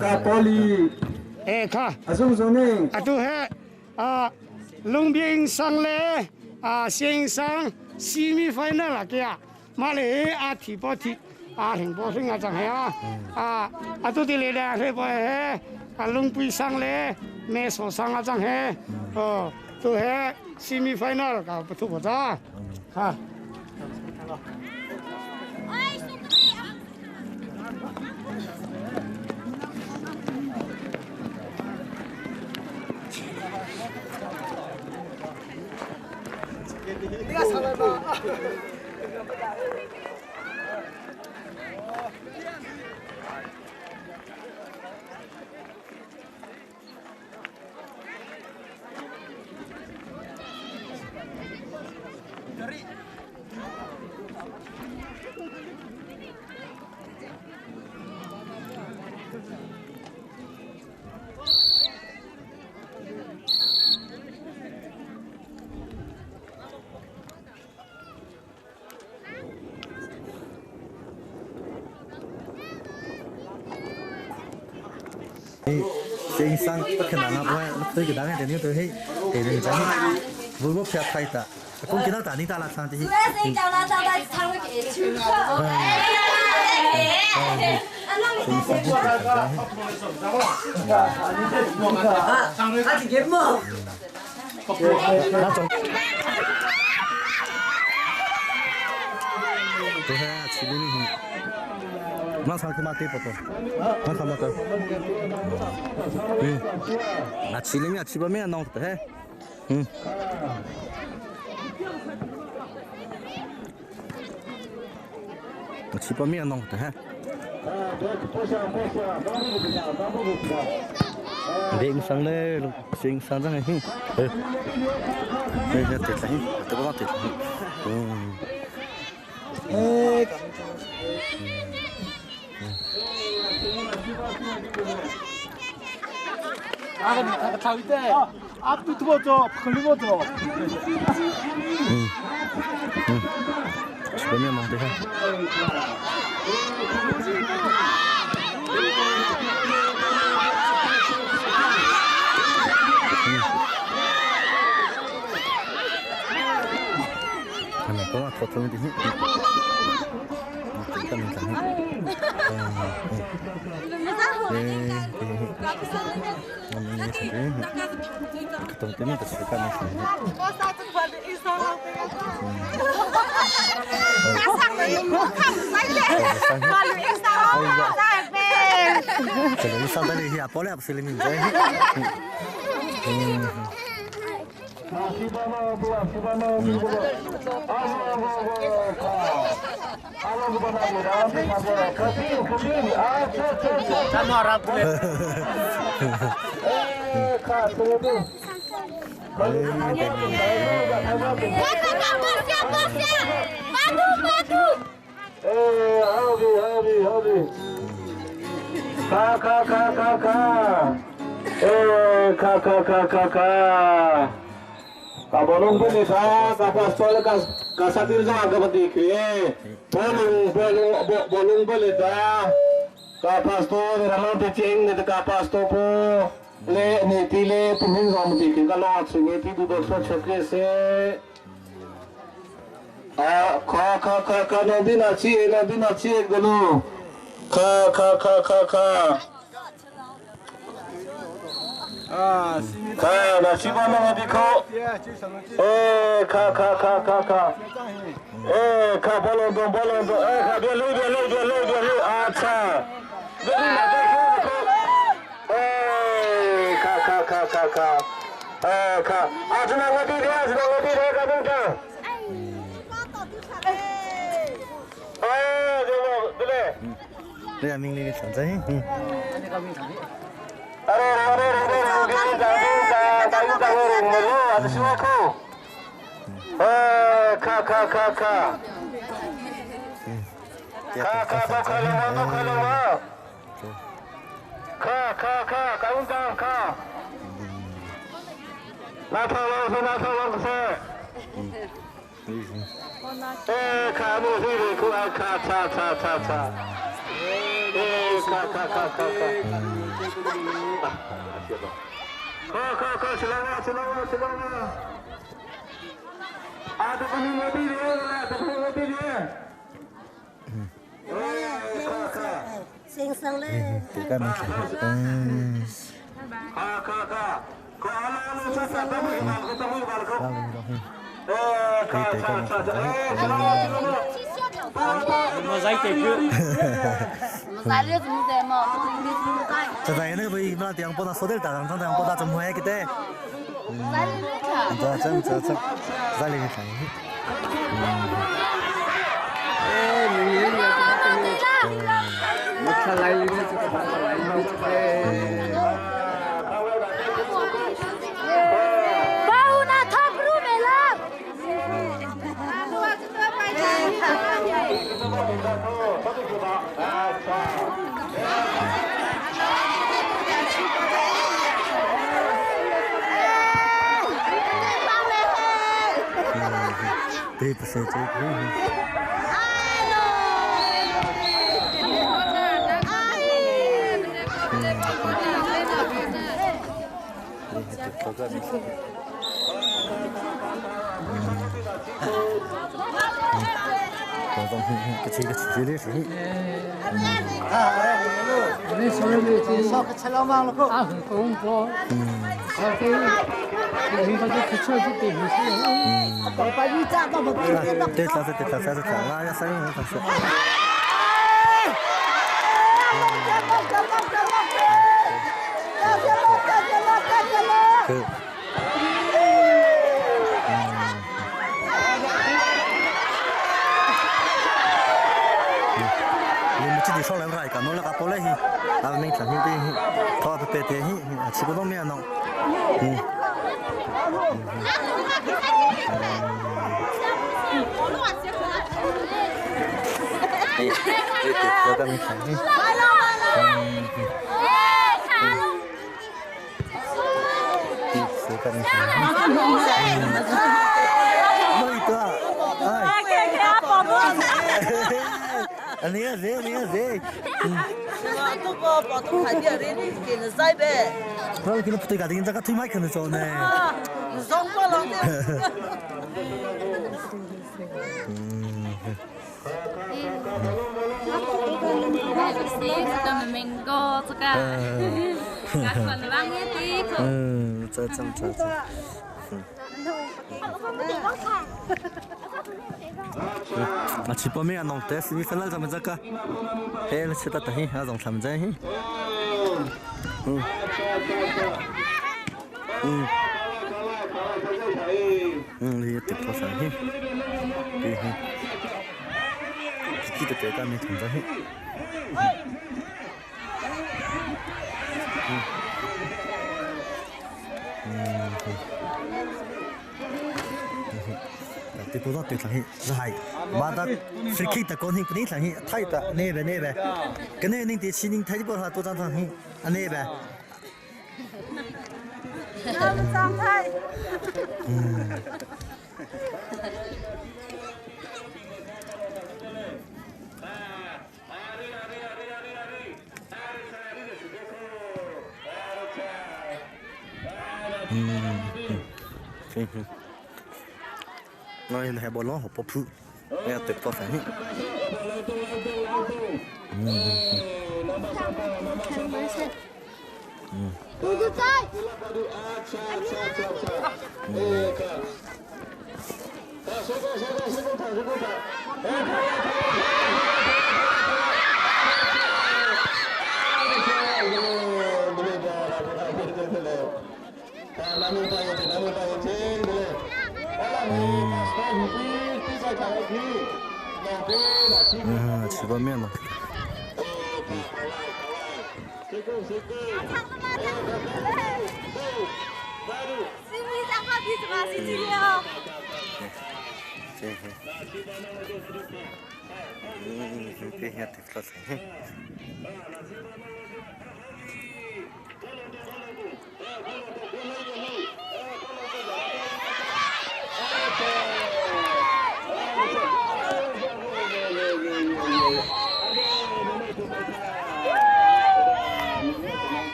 Ka poli. E kha. Asung sung ning. Atu he Lungbing sang le Siang sang semi final a kia ma le a thi po thi a hring po hring a chang he a atu ti le da he po he a lungpui sang le me so sang a chang he o tu he semi final ka pathu bo ta ha. Sing sang kenang apa tôi cái đang cái tôi hết thì mình chẳng vui bốc xe thay ta cũng cái đó ta đi ta là sang thì tôi hay chỉ đi mang sang cái ma tiếp vào mang sang ma tiếp ừ à chỉ lên nhà chỉ bao nhiêu nông thế ừ chỉ bao nhiêu nông thế Điện sang đây, sinh sang ra này. Ừ. Đây là tuyệt lắm, tôi có tuyệt. Ừ. Ừ. Ừ. Chỉ có miếng mỏng thế thôi. Ừ. Này có là thọ thương thì tâm chẳng Ka ka ka ka ka. Eh ka ka ka ka ka. Ka bolong pun ka ka pastol ka ka satir sa ka pati ke. Bolong bolong bolong boleh da. Ka pastol ramang te cheng ne ka pastol po le ne ti le puhin zom ti ke ka lo chu ne ti du do so chhke se. A ka ka ka ka no bi na chi no bi na chi gnu. Ka ka ka ka ka. 看，那西方那个地口，哎，看看看看看，哎，看波浪动波浪动，哎，看别漏别漏别漏别漏，啊操！别你那个口，哎，看看看看看，哎看，啊，这那个地点，这那个地点，看不看？哎，这个对不对？ Đây là mình đi sản giấy. अरे अरे अरे खा खा खा खा खा खा खा खा खा खा खा खा खा खा खा खा खा खा खा।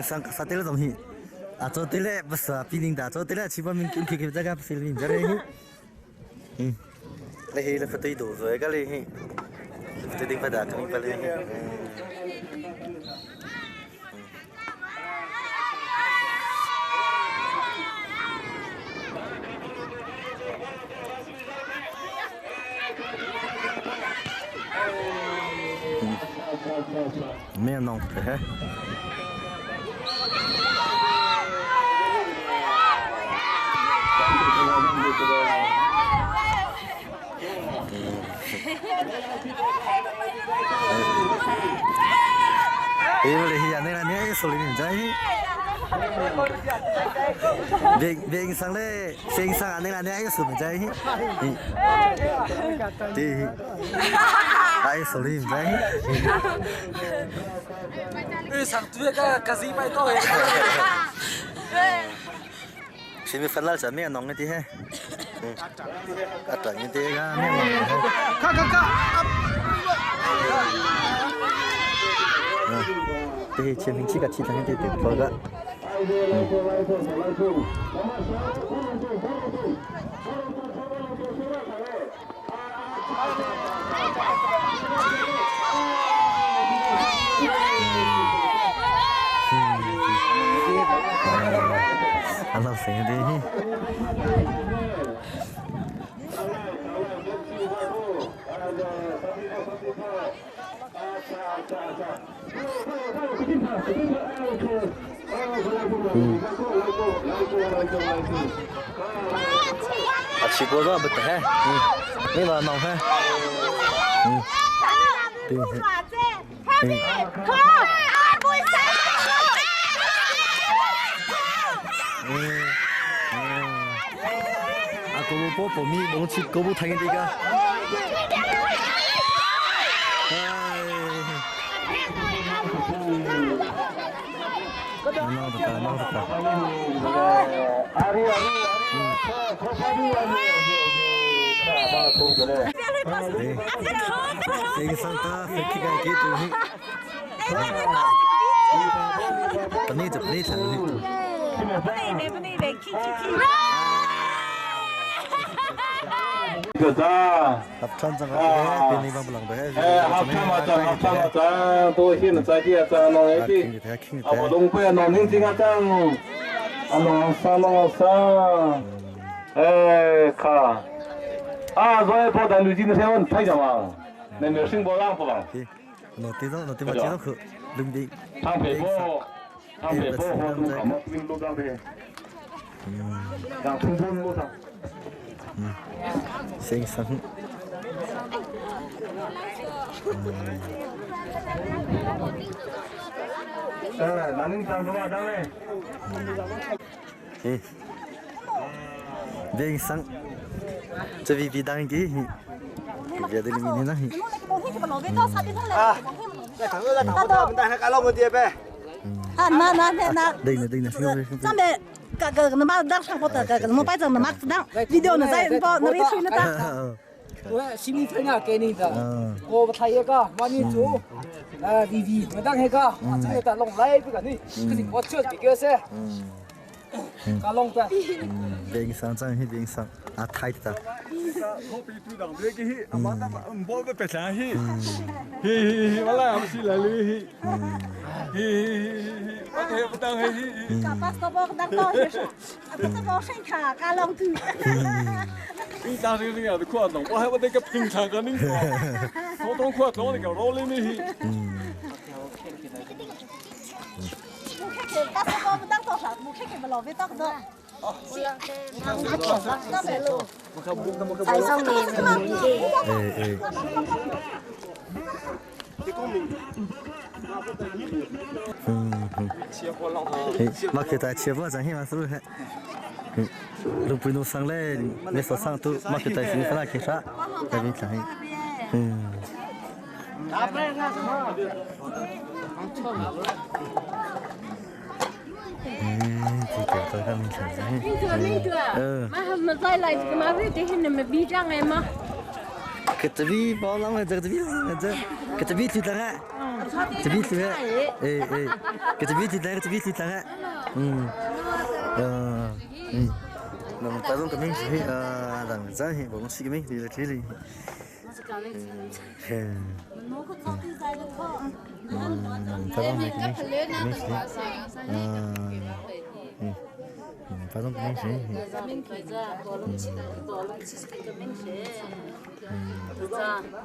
sang ka satel zong hi a cho tele basa pining da cho tele chiba min kin khi jaga pasil min jare hi le hi le fatei do zo ka le hi fatei ding pada kami pale hi. Mẹ nòng thế. Về sang đây, sang sang anh là này số mình chơi. Thì ai số đi mình chơi. Semi final sa mẹ nong cái he. À như thế ga mẹ nong. Ka ka ka. Thế前面这个其他的对对个。 Anh làm gì đi. À chỉ có đó bật thế. Đây là nòng thế. À cô bố bố mi bố chỉ cô bố thay cái gì cả. Nòng thật ta. Chabi thlu he. Eh eh. Ka chabi thlu tlang chabi thlu tlang he. Hmm. Eh. Nang ta dong kaming hi dang za hi bong si kaming li li li. Ta dong kaming kaming si. Ta dong kaming si.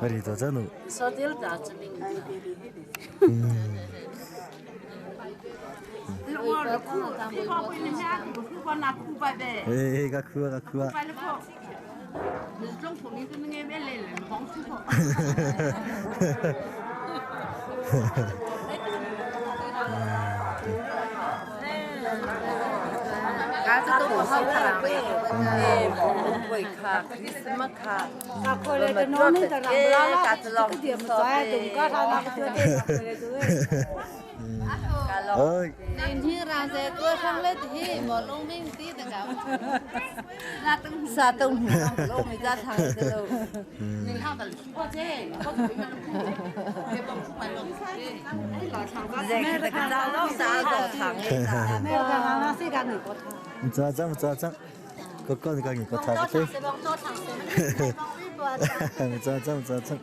Bari to za nu. Eh ka khua ka khua. Ơi. Cha cha cha cha. Có con cái gì có thà cái. Cha cha cha cha.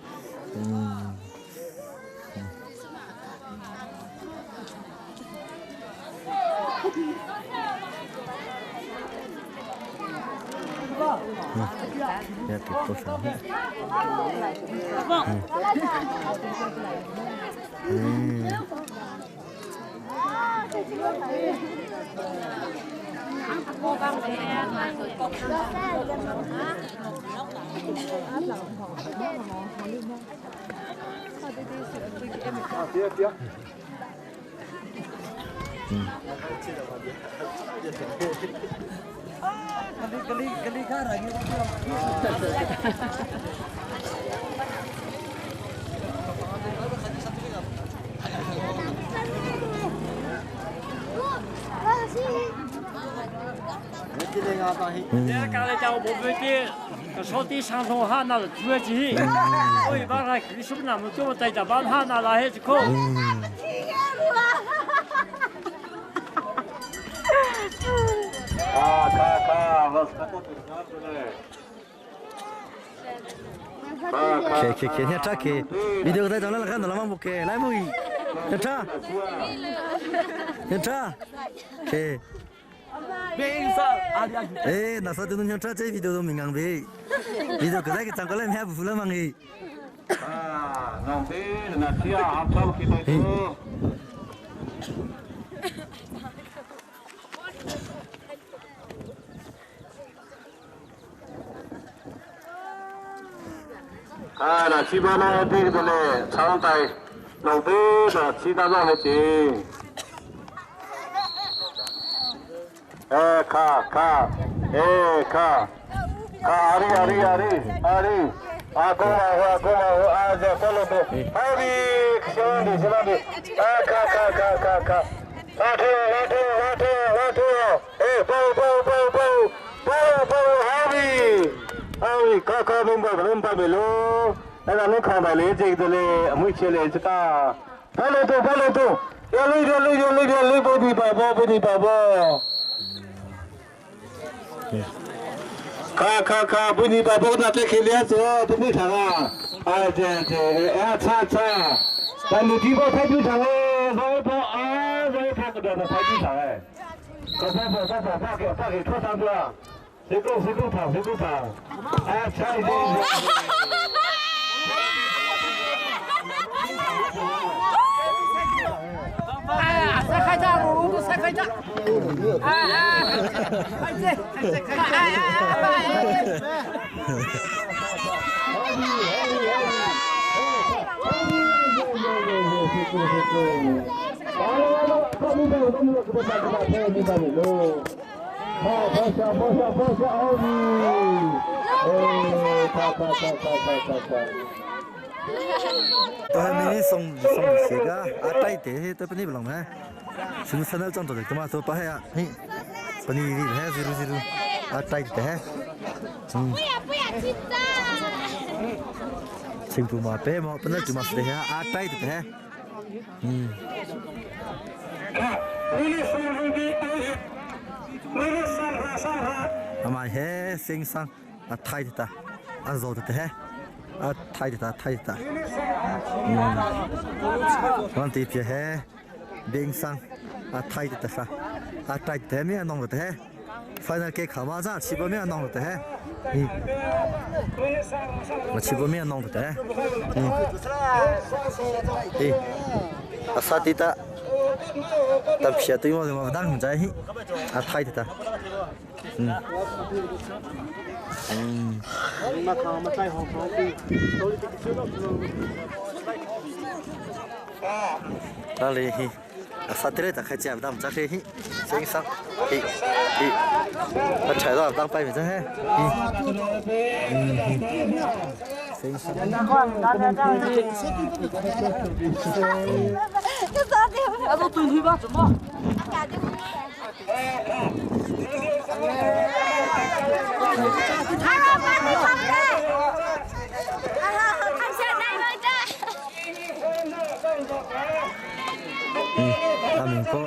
Ke ke ke nha cha ke video dai dong la kan la mang ke lai mui nha cha nha cha ke Eh na sa tu nha cha che video do mình ngang be video cái cái chẳng có lên hẹp phụ lắm mang gì Ah, nanti nanti apa kita itu. Ah, na chi ba na ti de le chang tai nong bi na chi da na he chi. Eh kha kha eh kha kha ari ari ari ari a go ma ho a go ma ho a ja solo to ari xiang di xiang di a kha kha kha kha kha la thu la thu la thu la thu eh bao bao bao bao bao bao ari ari kha kha bom ba bom ba me lo အဲ့ဒါလုံးခံပါလေကြိတ်တယ်လေအမှုချေလေစကားဘာလို့တော့ဘာလို့တော့ရလေးရလေးရလေးရလေးပေါ်ဒီပါပေါ်ဒီပါပေါ် ခါခါခါဘုန်ကြီးပါဘောနာတက်ခေလျက်စေတမိထာကအဲ့တဲ့တဲ့အဲ့ချာချာတလူဒီဘောထိုက်ပြထာလေဘောဘောအာဘောဖက်ကတော့ထိုက်ပြထာလေကဘောဘောဘောဘောကေပါကေထောတာဘလာစေကုစေကုထာစေကုထာအဲ့ချာဒီ tôi mình xong xong xí cả à tay thế tôi bên này lòng ha chúng sân trong tổ chức mà tôi phải à bên này đi ha zero zero à tay thế chính phủ mà bé mà bên này chúng mà thế ha à tay thế. Amai he sing sang a thai ta a zo ta he a thai ta thai ta wan ti pia he beng sang a thai ta sa a tai te mi anong ta he final ke khama za chi ba mi anong ta he ma chi ba mi anong ta he e a sa ti ta tam phia tu mo ma dang jai hi a thai ta Ta le hi a sa te ta khai chia dam cha he hi sing sang hi hi ta chai đó đang bay mình he hi sing sang. 阿明哥，我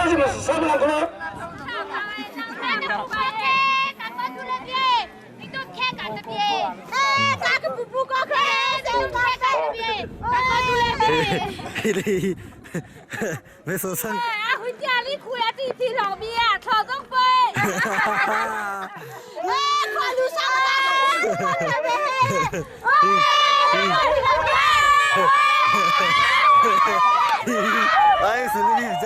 你没说成。 阿辉家你哭呀，地皮老面，炒东北。哎，快路上哎，是你在。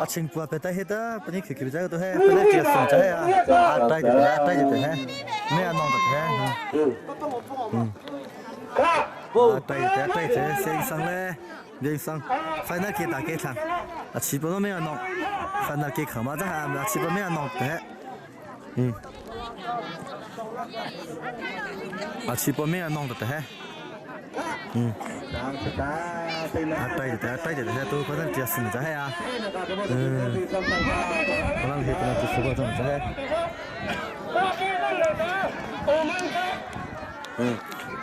A chingpua pe tai he ta pani khi khi ja to he pele tia song cha he a tai de a tai de he me anong de he a tai de tai de seng sang le deng sang final ke ta ke thang a chi pa me anong final ke khama ja ha a chi pa me anong te A chi pa me anong te he. A tai te tai te he tu pa tia sin ja he a. Palang he palang tu suba jam ja he.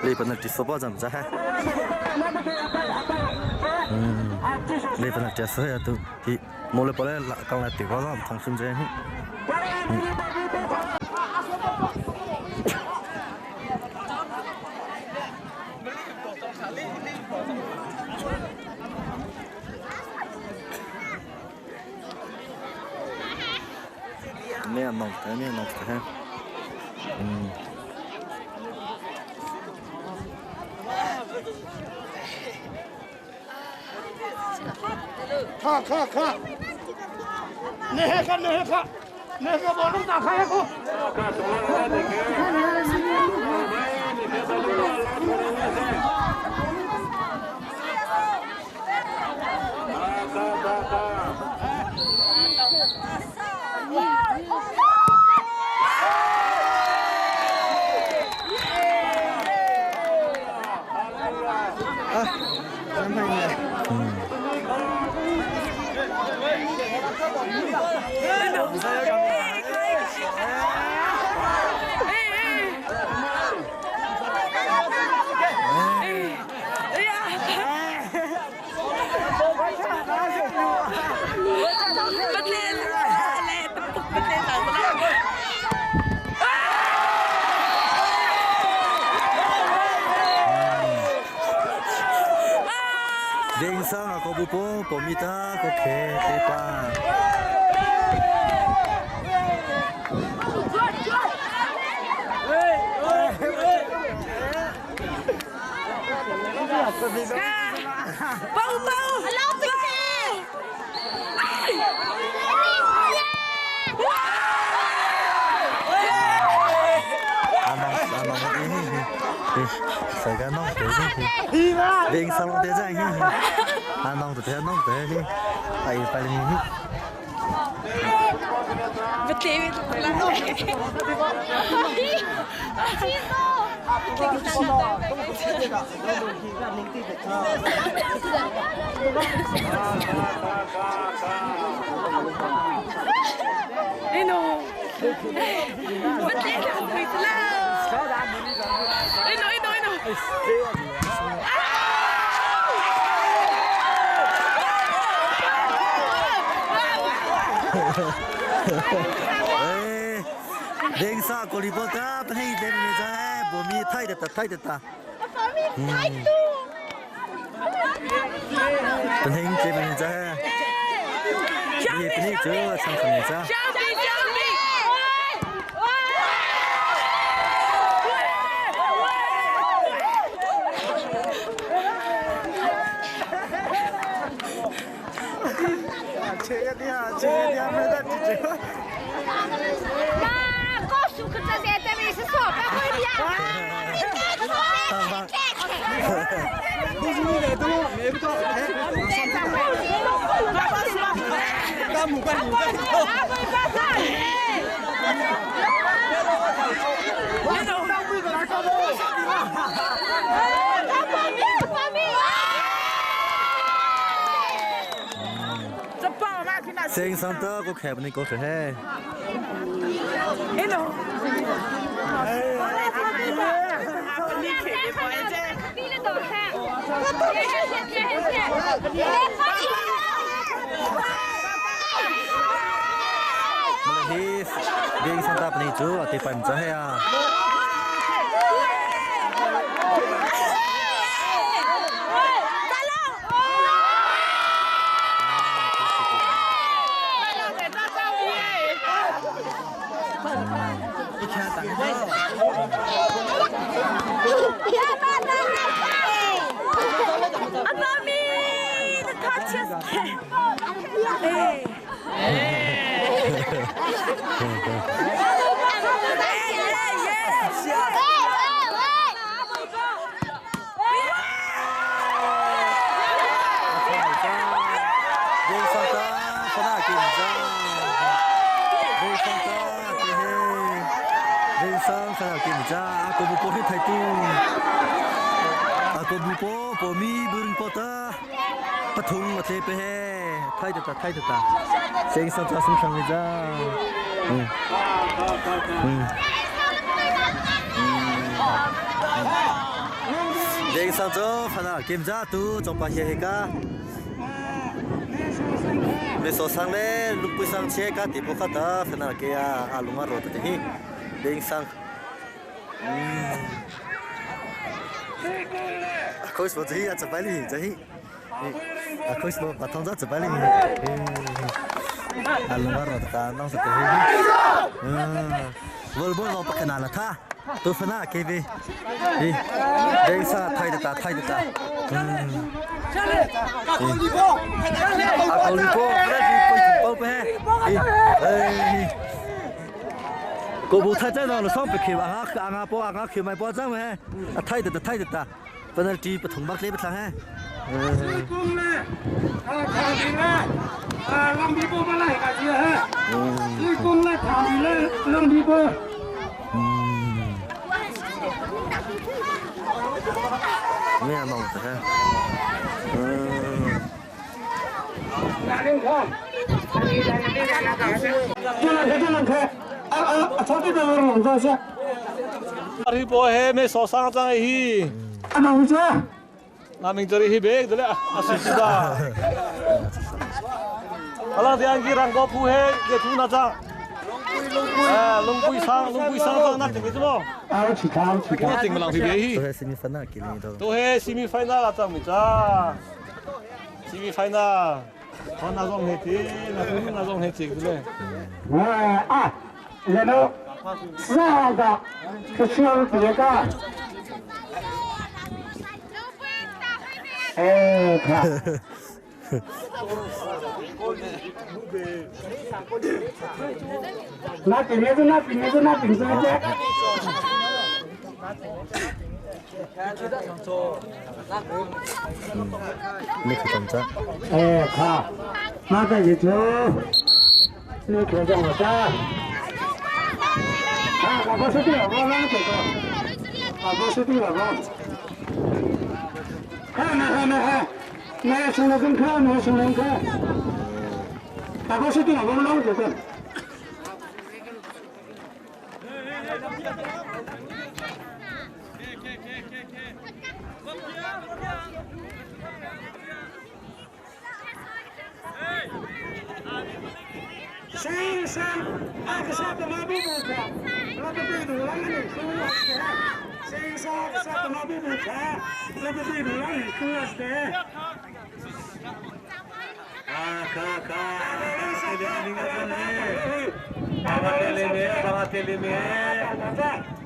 Le palang ti soba jam ja he. Le palang tia so ya tu hi Mole pole kang la ti ko zam thong sim je hi. Me nong te me nong te. 看看看，你还看你还看，那个把路打开个。 Ding sang a ko bu po pomita ko khe te pa. Bau bau. Anong anong hi hi. Sai ga nong te hi hi. Ding sang te ja hi hi. Anong te anong te hi. Ai pa ni hi. Eh, ding sa ko li po ta pa hi de me ja bo mi thai de ta thai de ta. 本天这边在，你本天就唱唱在。 正常得个开不能过去嘿。Hi, ding sang ta pani chu ate pan cha he a. Pathum a tle pe he thai ta thai ta seng sang cha sung thang ni ja Deng sang cho phana kim ja tu chongpa he he ka Me so sang le lungpui sang che ka ti po kha ta phana ke a a lunga ro ta te hi deng sang Coach mo hi a chapai li hi a coach mo pathong za chapai li a lunga ro ta nong sa te hi bol bol lo pakhana la tha tu phana ke bi hi deng sa thai ta thai ta a ko li po ra ji poi po pe hi Ko bu thai chan lo song pe khim anga anga po anga khim mai po chang he a thai ta thai ta penalty pathum bak le pathlang he Kung le a thang le a lam bi po ma lai ka ji he kung le thang le lam bi po Me among ta he Ri po he me so sang chang hi. Na ming chari hi bek dale a si si da. Ala diang ki rang go phu he ge thu na cha. Lungpui sang lungpui sang chang na ting chu mo. Na ting lang phi be hi. To he semi final ki ni do. To he semi final a chang mi cha. Semi final. Con na zong he ti na thu na zong he chi dale. Ni kha chang cha.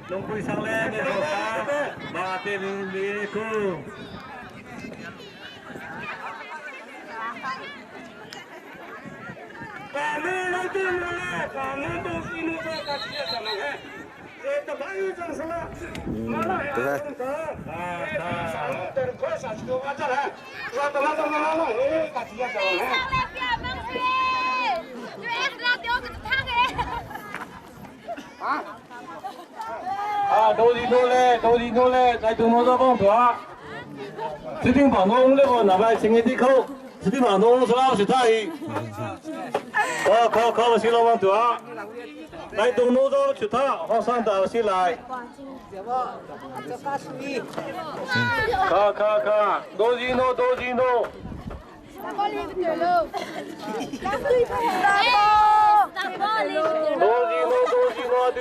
Lungpui sang le me so sang ba te li li ku. To he. 啊，都是多嘞，都是多嘞，来东罗这帮团。这顶房东那个那边清个地口，这顶房东是老是他的。考考考是老帮团。来东罗这去他，好上到是来。考考考，都是多，都是多。都是多，都是多的。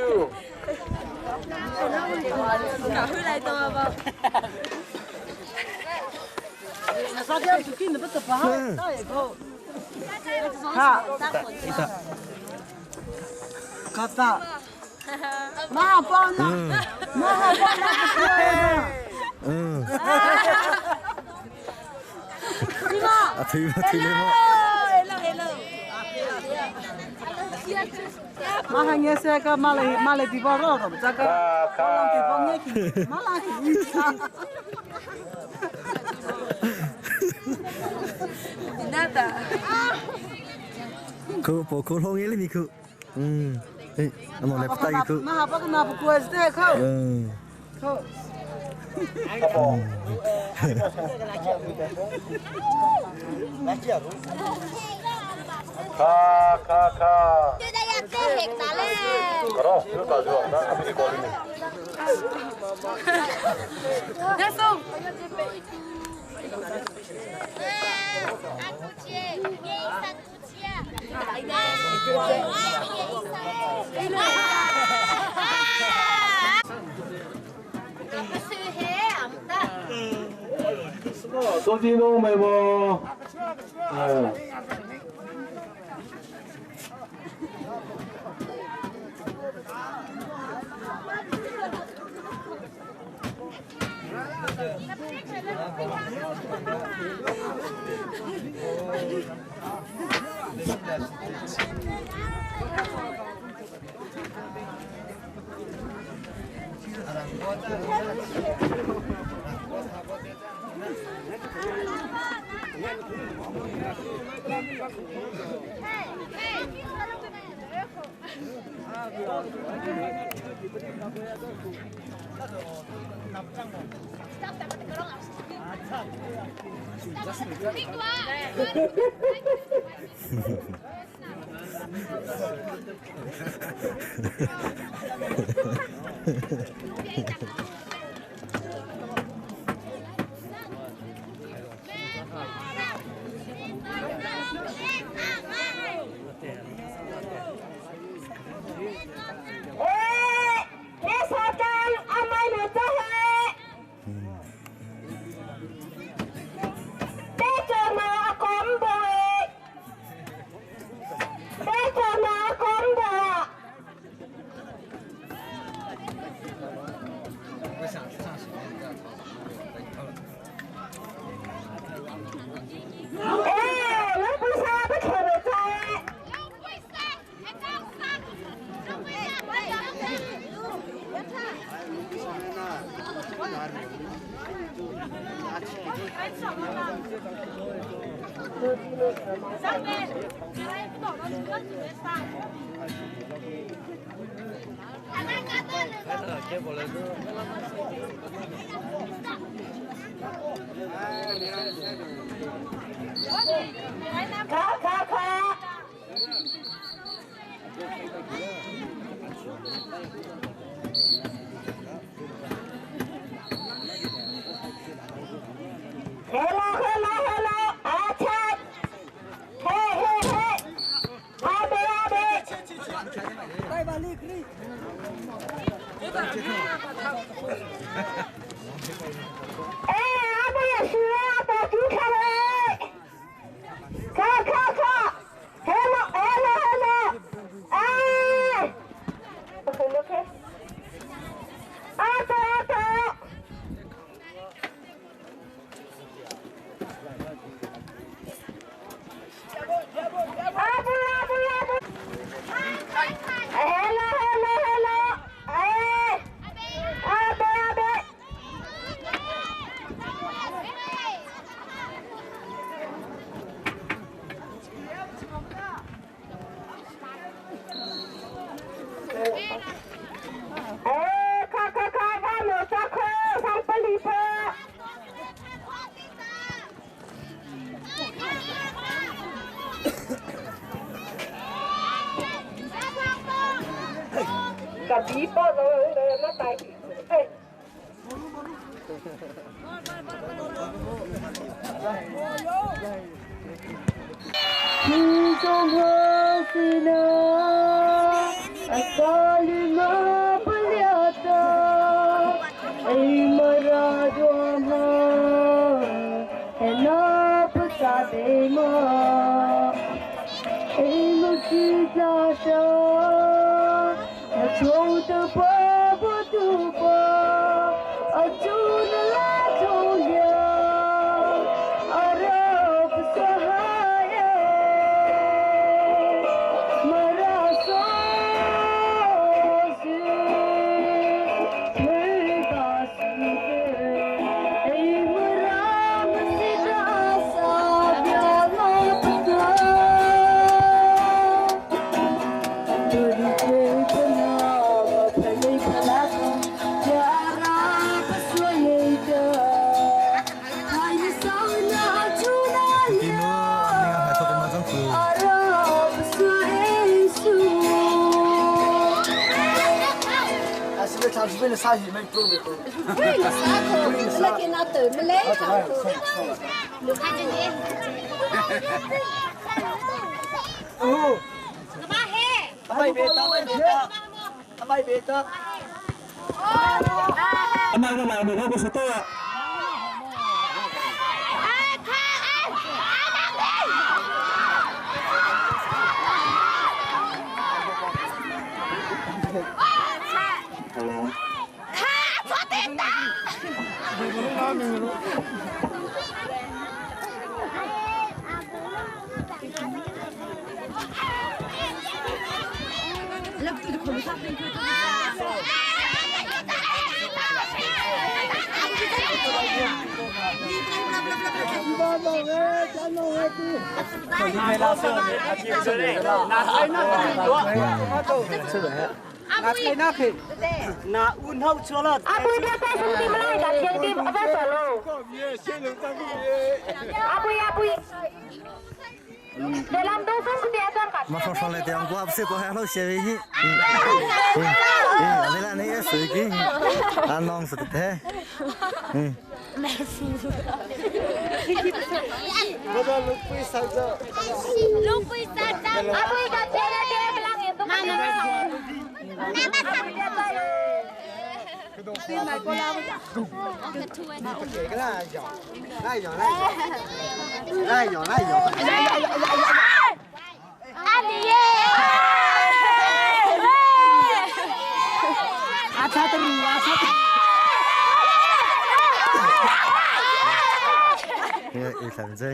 Ừ. À thi thi lên mo. Ma ha nge se ka ma le ma le di ba ro ro cha ka Ka lang ti ka bo nge ki ma la ki Khu po khu lo nge li mi khu. Eh, ano le pta khu. Ma ha pa na bu ko se kho kho Ka ka ka. 对的呀，这黑打嘞。 Karo, lu ta jo, na kami di koli ni. 阿姑姐，耶伊萨姑姐，啊，耶伊萨，啊，不是黑啊，唔得。 Soji no me mo. Eh. 你所讲阿妹你做黑，你做我讲不你做我讲不。哎，你不杀不可能在。卡卡卡！Hello hello hello，阿七，嘿嘿嘿，阿伯阿伯。哎，阿伯也是啊，把猪看了。看看看，hello hello hello，哎，OK OK，阿伯阿伯。阿布阿布阿布，hello hello hello，哎，阿伯阿伯。哎，快快快，把罗扎快，上不离坡。个皮包都那带，哎。Ma phong phong le tiang kwa se ko ha lo she hi. Eh, ale la nei se ki. An long se te. Eh, eh sang je.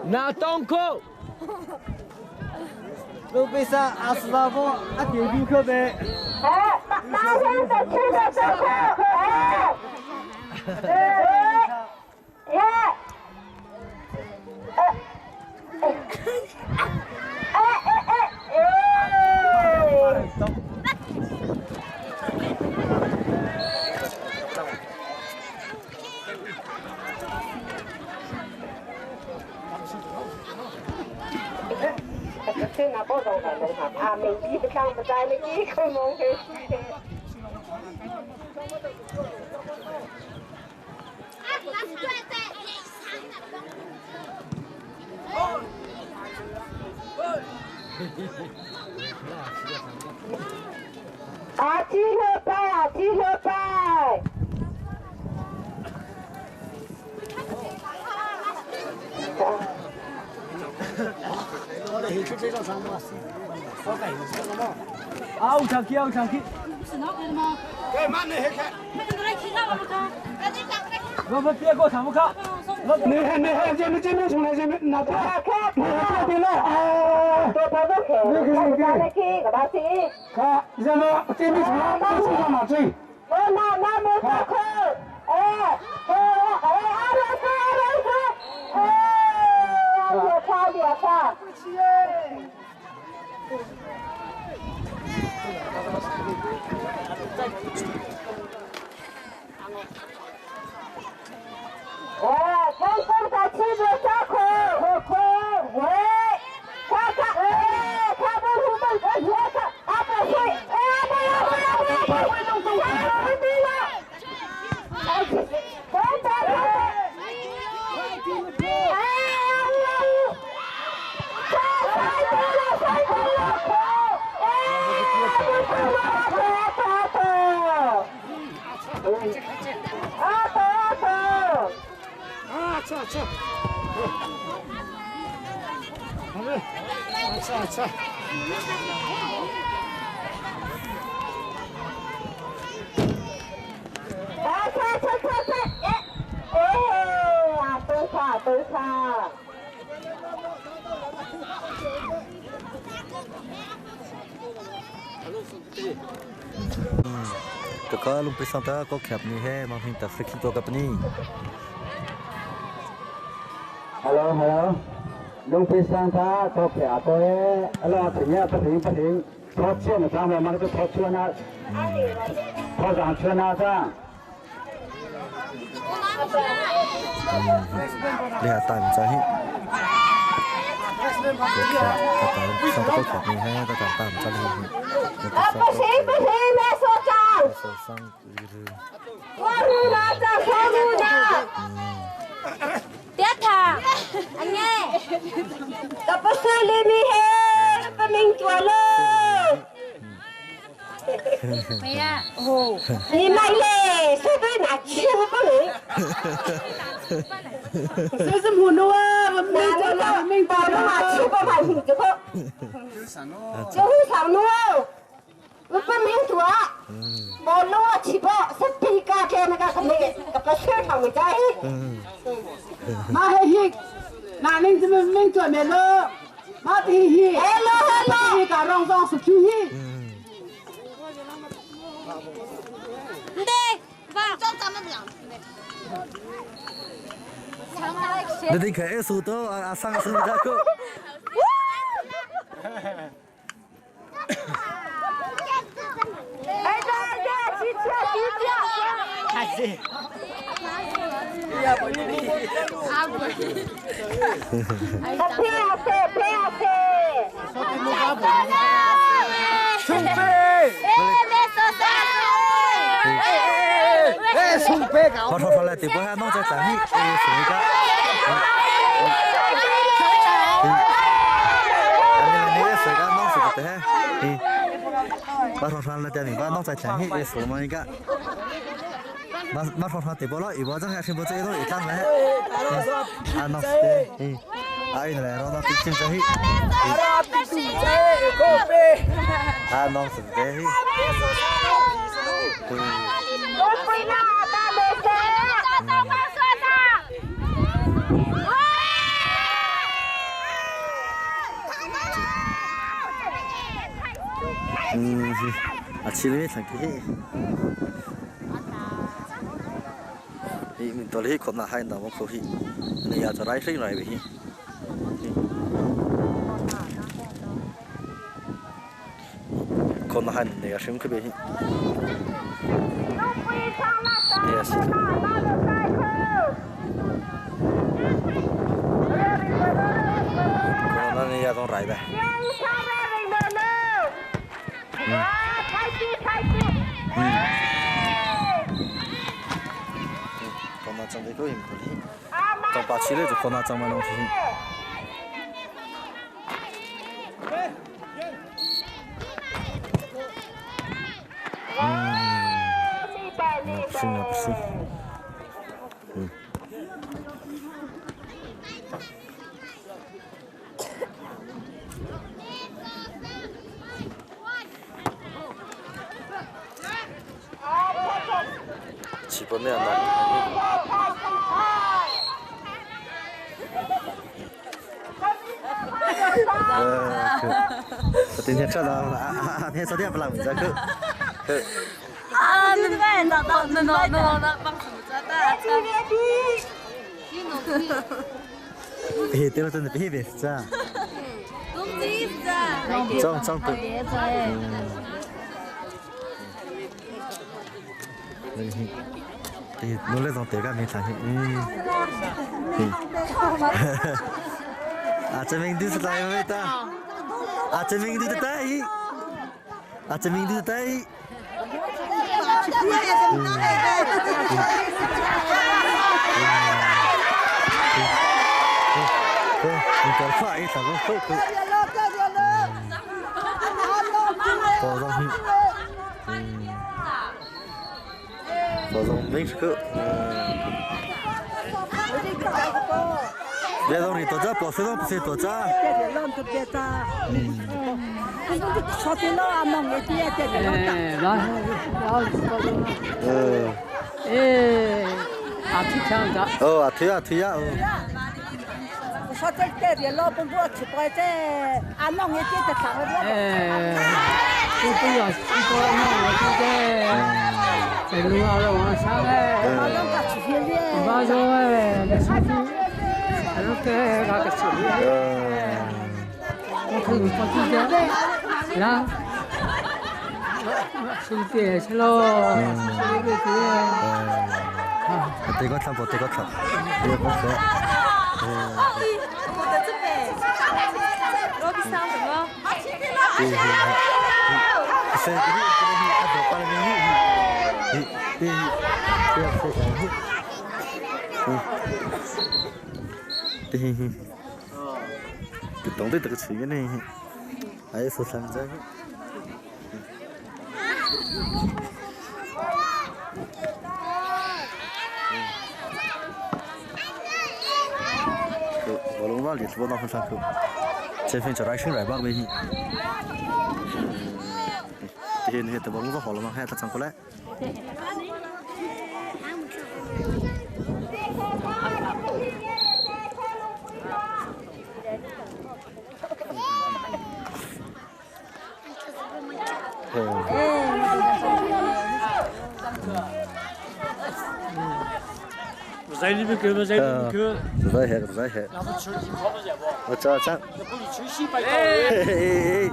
Na tong ko. Ka lungpi sangta ko khyap ni he mang hing ta frikhi to ka pani. Hello hello lungpi sangta ko khya ko he alo thinya pathing pathing thot chen na chang ma ka thot chuna thot jang chuna chang Le atan cha hi. Ko khyap ta sangta ko khyap ni he ta ta tam cha le hi. 不行不行，没说账。 So sang ru. 我路拿着，我路拿。别他，阿娘，这不是李明黑，不明做了。你买嘞，随便拿去我不能。这是木诺啊，我没做了，明白我了。去不买你这个，就会上路，我不明做，我路去不是皮卡给那个什么，那个市场的在。马黑黑，哪能这么明做没了？马黑黑， Hello hello，你搞让让是去黑。 你哋佢數到阿阿生數得個。哎对对，骑车骑车。配啊配配啊配。我头头来地波下弄只仔去，数个。你你数个弄数个的嘿，我头头来地波弄只仔去，数么一个。Ma thong thong te bo lo i bo jang ha bo che lo i tlang le. A nok te. Ai ne ro na pi chim cha hi. A nong se te hi. A chim thang ki hi. Hi min tol hi khom na hai na mo kho hi. Ne ya cho rai hring rai ve hi. Khom na hai ne ya hrim kho be hi. Yes. Khom na ne ya dong rai ve. 光拿长得可以不可以？长八七的就光拿长嘛东西。嗯，那不行，那不行。嗯。起步那样的。今天吃的啊，天昨天不让你再去。啊，你们那那那那那帮什么做的？别，对了，真的别别这样。装装对。thì nó lên dòng tiền các mình chẳng à chân mình đi lại với ta à chân mình đi tới à chân mình đi tới mình còn phải thằng con khơi khơi bỏ ra bỏ ra mình cứ别动你多这，保持动不是多这。哦，阿推啊推啊哦。说这这边老本我吃过这，阿弄一点就长了。哎，我不要，我弄我这这路阿罗往上哎，马上哎，那出去，那个那个出去，我可以不记得，啦，出去去喽，出去去。对个差不对个差，对个错。懂得这个词呢，还说啥子？我龙马里是我那份上课，这份叫来生来吧微信。这些那些都把工作好了吗？还要他转过来。我这这。哎哎。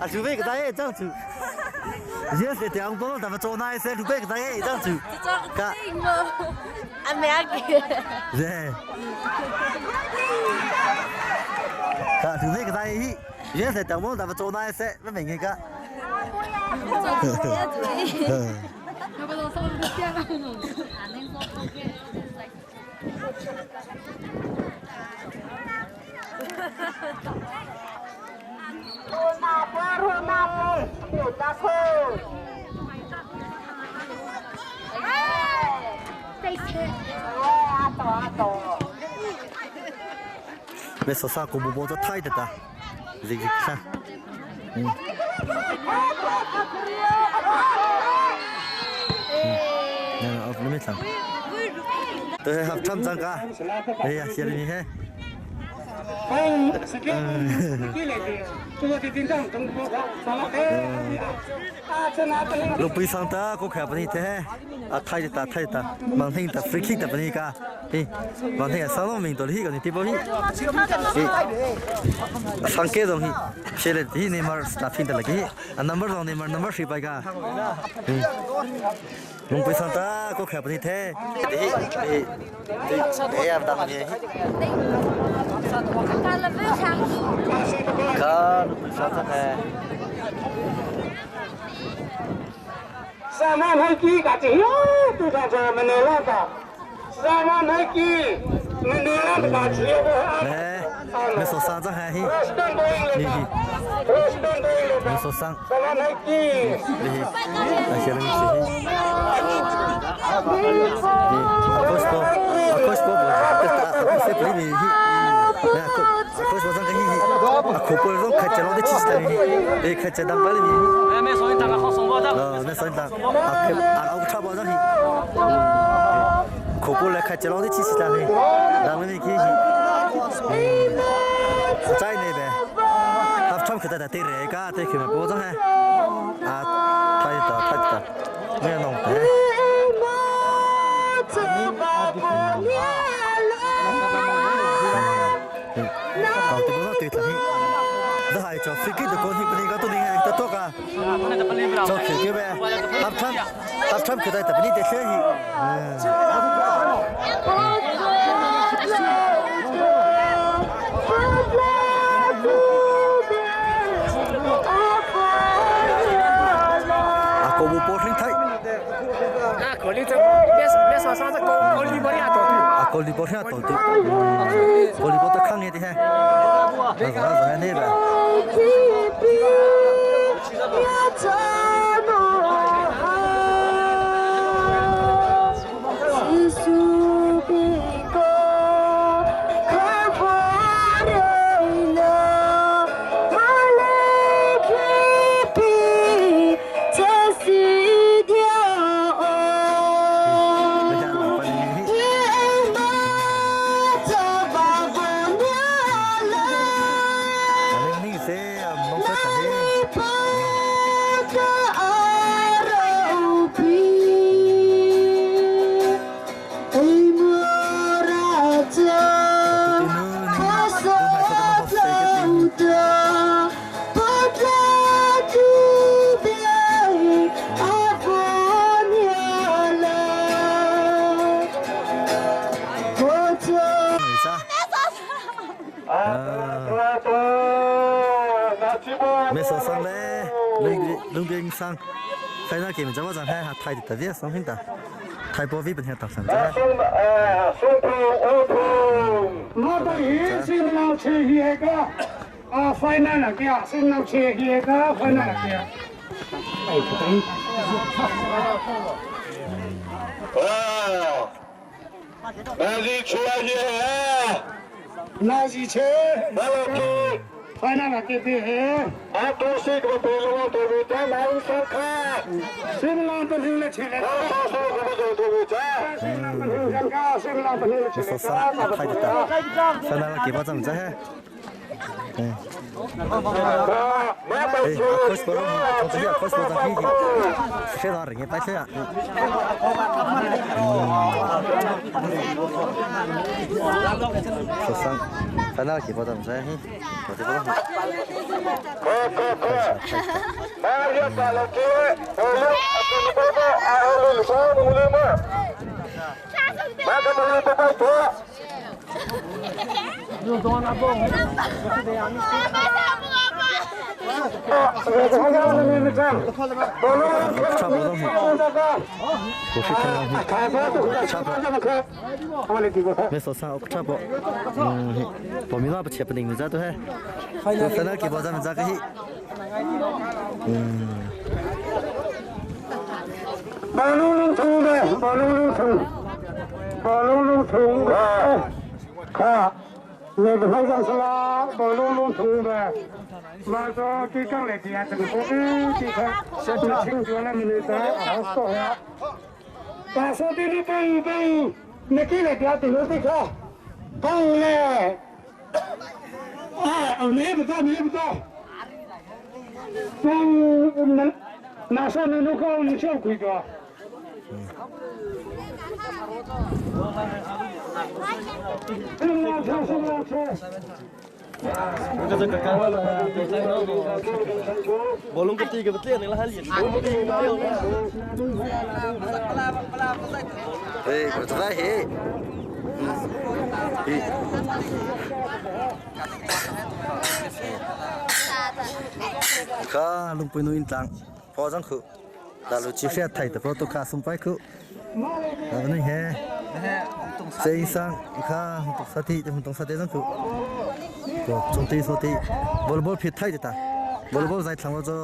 啊，除非个大爷这样子，也是这样，不咱们做那些，除非个大爷这样子，噶，阿咩阿嘅，对，噶，除非个大爷，也是这样，咱们做那些，不明个。没说啥，公婆婆就太的哒，这个看，嗯。嗯，那没上。对，合参参加，哎呀，谢谢你嘿。 ลูกปีสังตาก็แค่ปนี้เท่อะไทยตาไทยตาบางทีตาฟรีคิกตาปนี้กาเฮ้บางทีอะซาโลมิงตัวที่กันที่บ่ฮีสังเกตตรงนี้เชลที่เนมาร์สตาฟินตะละกี้อันนัมเบอร์ตรงเนมาร์นัมเบอร์4ไปกาลุงปีสังตาก็แค่ปนี้เท่ที่ที่ที่อะตามนี้กาลุงปีสังตา Sama Nike kat yo tu dah jangan menolak tak. Sama Nike menolak tak cio. 没受伤这还嘿，你没受伤， Sama Nike. 你，那些东西，你，阿哥是阿哥是不，阿哥是不你，阿哥是这个嘿，阿哥不是开车的骑士的嘿，开车当巴里哎，没收你当个好送我的。呃，没收你当，阿阿阿差不多嘿，可不来开车的骑士的嘿，当了你去。在那边，他穿可带带热个，带去嘛包装哈，啊，太大太大，没有弄的。好，对不对？对，这还叫飞机的高铁不能搞到那个多个，做飞机呗，他穿他穿可带特别的设计，嗯。啊，国务波听睇。啊，佢呢只咩咩啥啥只高高利波亚多对。啊，高利波听多对，高利波都抗议的嘿，那是那是那边。 没受伤嘞，龙边伤，反正给们这么张还太特别伤很大，太波微不听大声的。我都一心老吃一个，啊，翻那了个，心老吃一个，翻那了个。哎，不对。哦，那是出来去，那是车，那是。 Final ke pe he. A to se ko pe lo to be ta la u sa kha. Simla pa le chhe le. Sa sa ko do to be ta. Simla pa le ka Simla pa le chhe. 没受伤，太的大，翻那了给我怎么着嘿？嗯。哎，可是不，从这里可是不咱可以，谁拿人家摆车啊？受伤。Final ki bodam zai hi. Ko te bodam. Ko ko ko. Maria Palaki, Olo, Atulbobo, Aholu, Son, Ulimo. Maka mulu papai tua. Cha bodam hi. Ko shi khan hi. Cha bo. Me so sa ok cha bo. Hi. Bo mi na ba che pa ding za to he. Ko final ki bodam za ka hi. Hey, ko ta he. Hi. Kha lungpui nu in tlang. Pho jang khu. Ta lu chi hriat thai te pho tu kha sum pai khu. Ta ni he. Sei sang kha tung sa ti tung sa te jang khu. Ko chung ti so ti. Bol bol phit thai te ta. Bol bol zai thlang cho.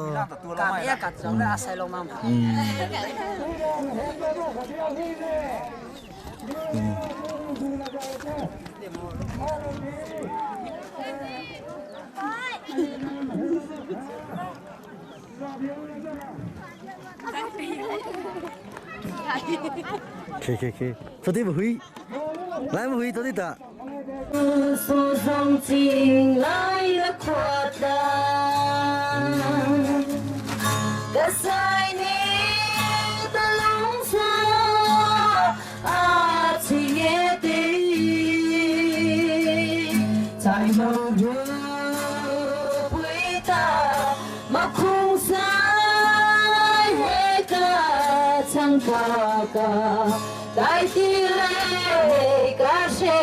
Khi khi khi. So ti bu hui. Lai bu hui to ti ta. 诉讼进来了扩大，个在你的龙山啊，七夜的，在梦中回答，马空山那个唱嘎嘎，代替来个谁啊？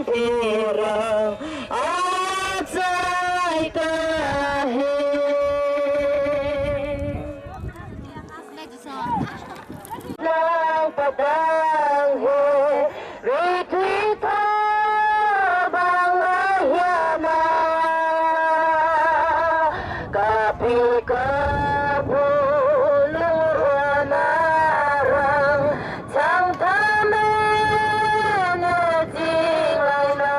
pirang a chai ka he. Lang padang he ri thui tha bang hiama ka pi ka bu lung na rang chang tha me na jing lai na.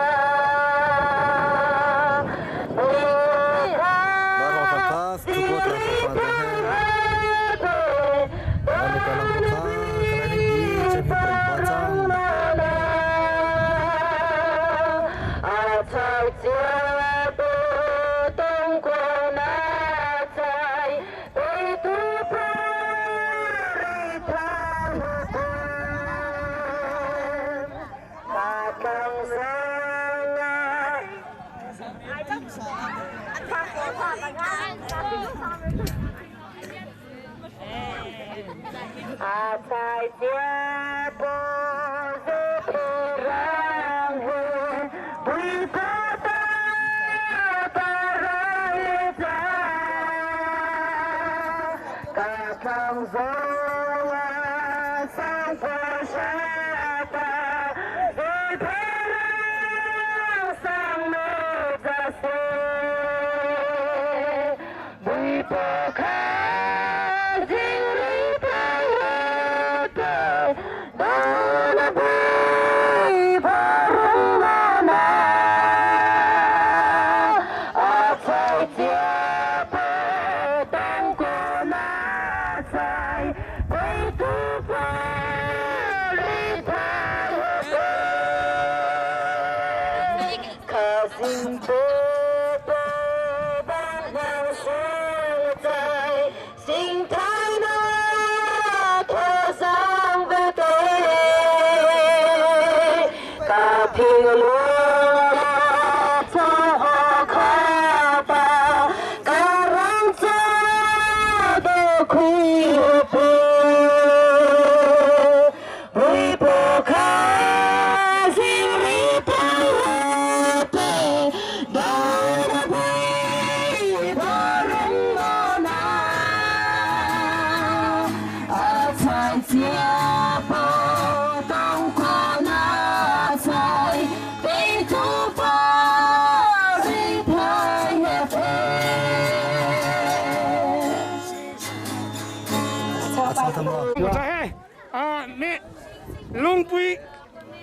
Lungpui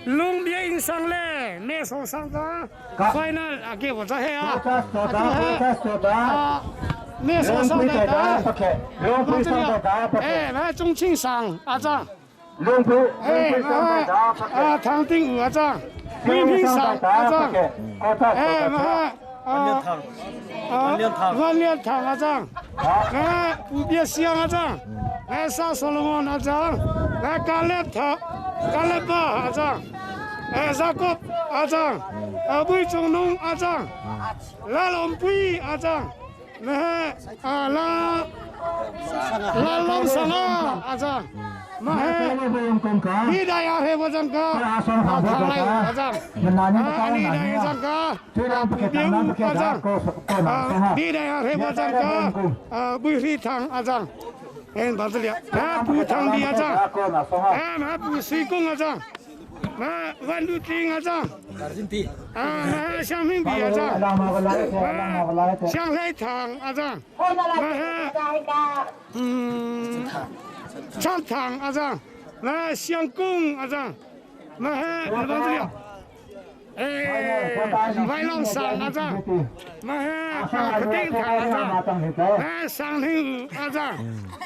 lungbia in sang le me so sang ta final a ke wa he a me so sang ta Lungpui sang ta eh ma Trung Qing sang a chang Lungpui eh ma Thang Ding a chang Huy Ping sang a chang eh ma 万年堂阿张，来五别乡阿张，来沙所罗门阿张，来加勒塔加勒巴阿张，来沙国阿张，阿魏中农阿张，来龙贵阿张，来啊拉拉龙上啊阿张。嘛嘿，你大爷嘿我张哥，啊唐来阿张，啊你大爷张哥，啊不变阿张，啊你大爷嘿我张哥，啊不是唐阿张，哎把这里，啊不唐的阿张，啊嘛不水工阿张，嘛万路丁阿张，啊嘛香明比阿张，啊香海糖阿张，嘛嘿，嗯。长堂阿张，来相公阿张，来来帮这里，哎，外老上阿张，来啊克定堂阿张，来上林阿张，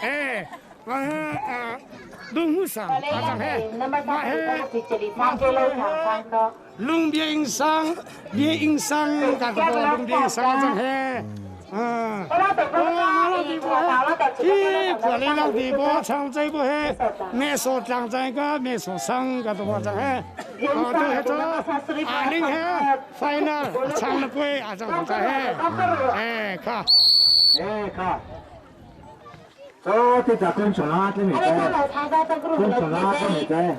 哎，来啊龙虎上阿张嘿，来龙边上，边上，干什么？龙边上阿张嘿。嗯，哦，我老地婆，咦，过来老地婆唱这个嘿，没说唱这个，没说唱个多张嘿，哦，对这阿玲嘿，final 唱了贵阿张多嘿，哎，看，哎看，这这只跟上啦，这没得，跟上啦，这没得。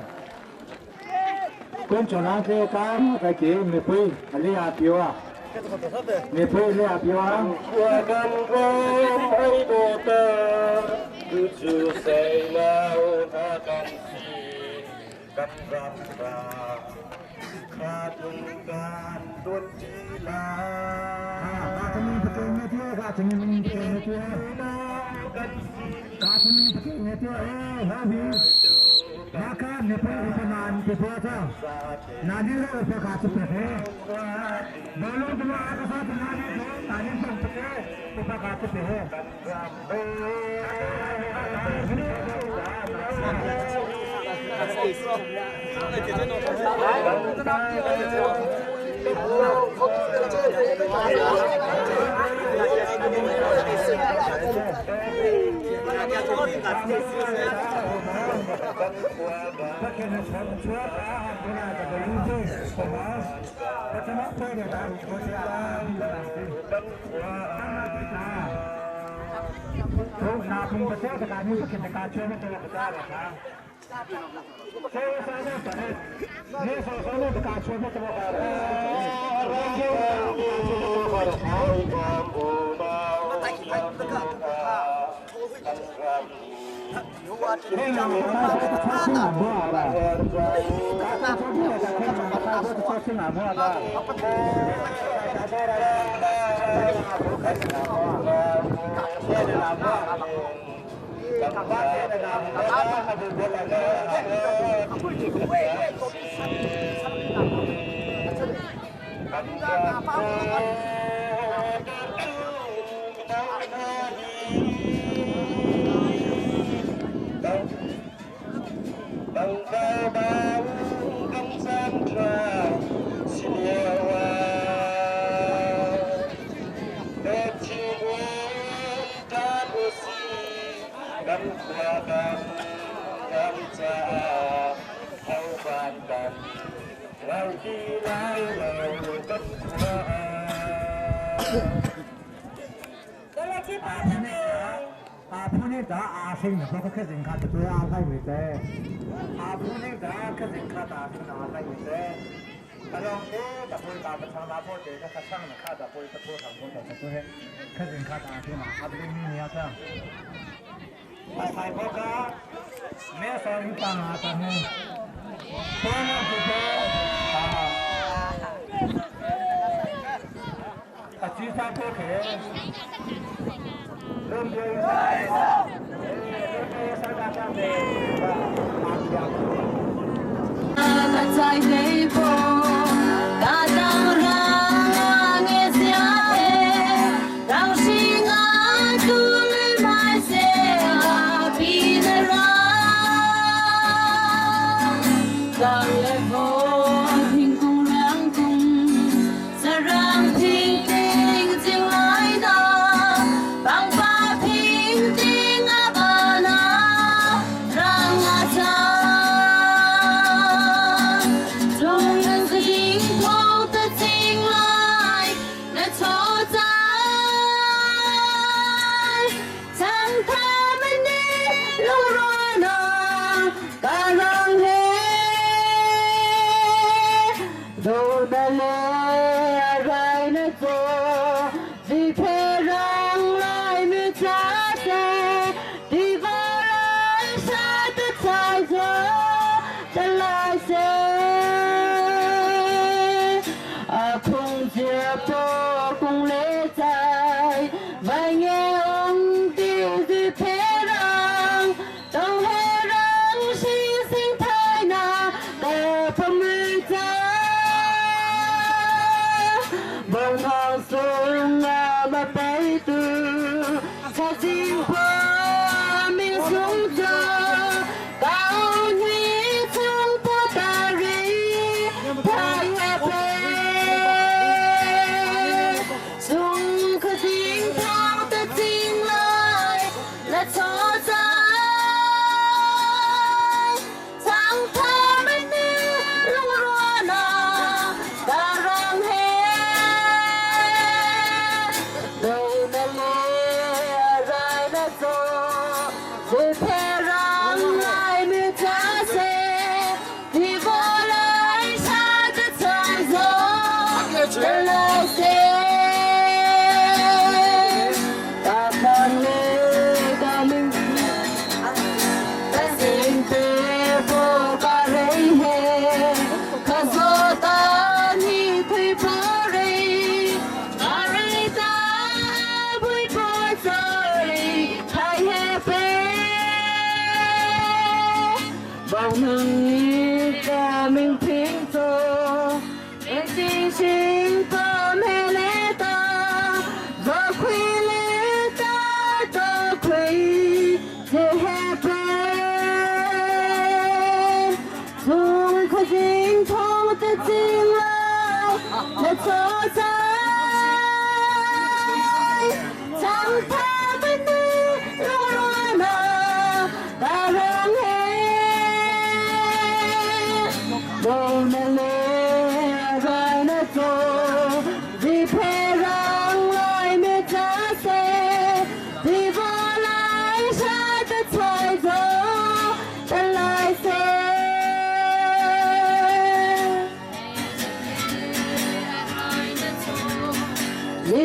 Tu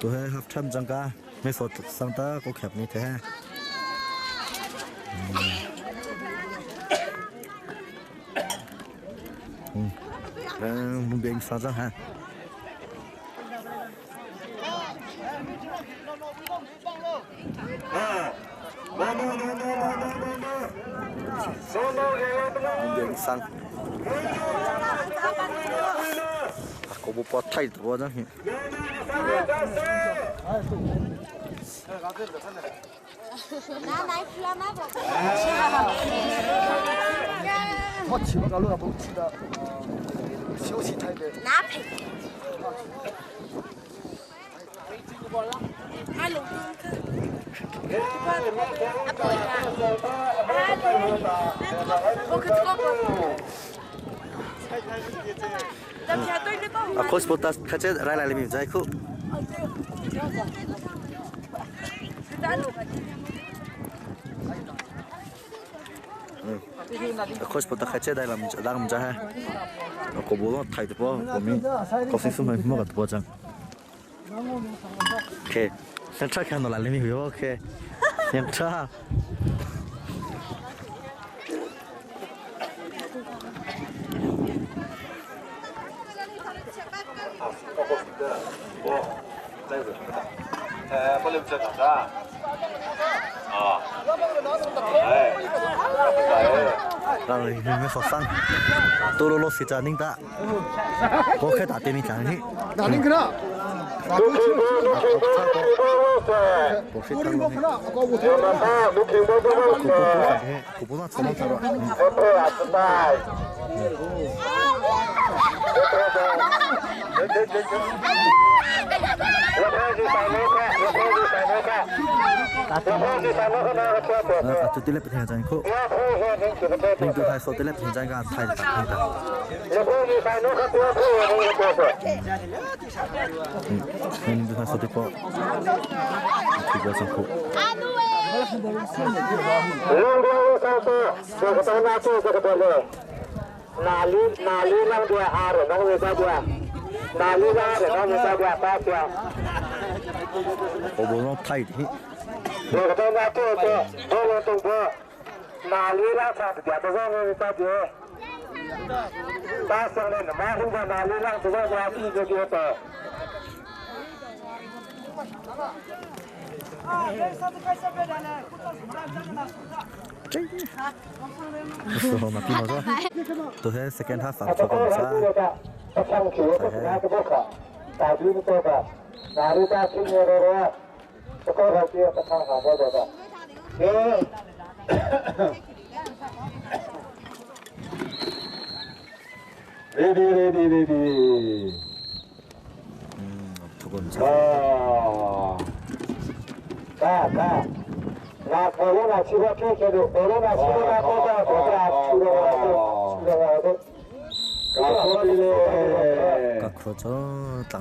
he half time jangka me sot sangta ko khep ni the. Mun beng sa jang ha. Mun beng sang. Ko bu pot thai to jang hi. A coach potas khache rai lai mi jai khu. A coach pota khache dai lam dang ja ha. Ko bo thai to po ko mi ko sing sum mo ka to jang. Okay. 先吃看到了，里面有 OK。先吃。 让你们说上，多罗罗是在领导，我开大店里讲你。哪领个？ 都系 second half 错过唔使。 Ready, ready, ready. 错过唔使。 그렇죠. 땅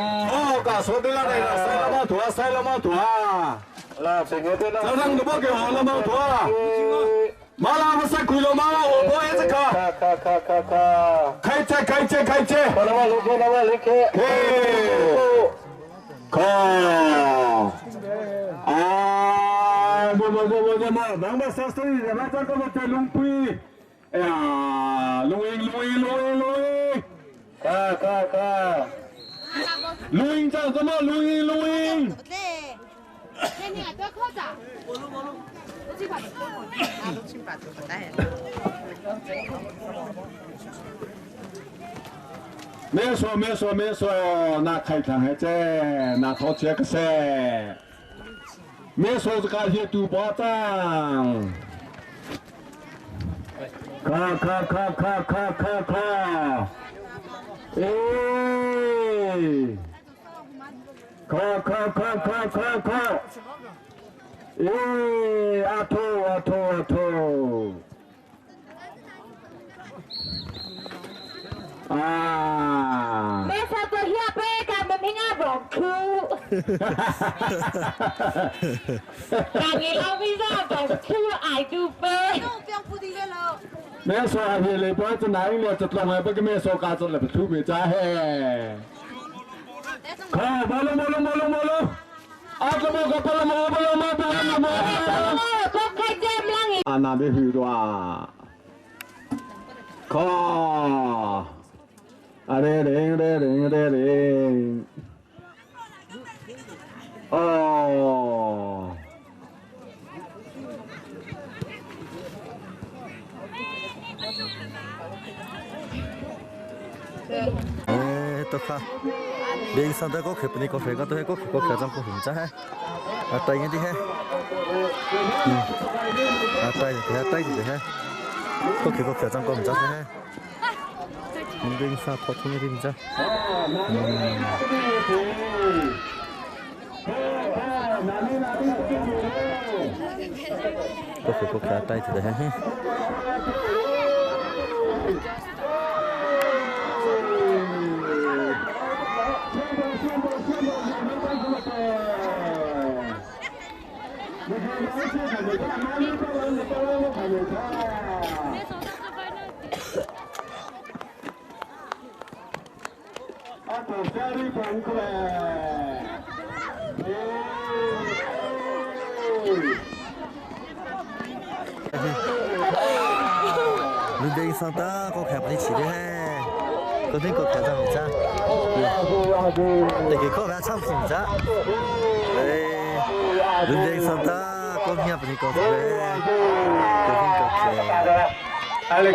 哦，搞说的那个，塞了毛图啊，塞了毛图啊。早上都不给我了毛图啊。马拉不塞亏了马拉，我不爱这个。开车开车开车。嘿，靠！啊，不不不不不，南边三十一，南边这个在龙背。哎呀，龙英龙英龙英龙英，看看看，录音长怎么录音录音？没说没说没说，那开场还在，那掏钱个噻。没说这个些都保障。看看看看看看看，哎，看看看看看看，哎，阿头阿头阿头，啊！没啥多下杯，咱们平安不哭。咱们老为啥不哭？爱就杯。没说还是来不这哪一了？这老外不跟没说干这了不出没在嘿。看，马龙马龙马龙马龙，阿怎么个巴拉马巴拉马巴拉马？啊，那边许多啊。靠！啊嘞嘞嘞嘞嘞嘞！哦。哎，都看，连上这个去，不你个飞个都系个个开张个红仔嘿，啊对嘅啲嘿，嗯，啊对嘅对嘅嘿，个佢个开张个唔知嘿，连上普通嘅啲唔知，嗯。个佢个开对嘅嘿。你边上打个开不起的嘿，嗰啲个开张唔差，你佢个开唱唔差，哎，你边上打个开不起个嘞，嗰啲个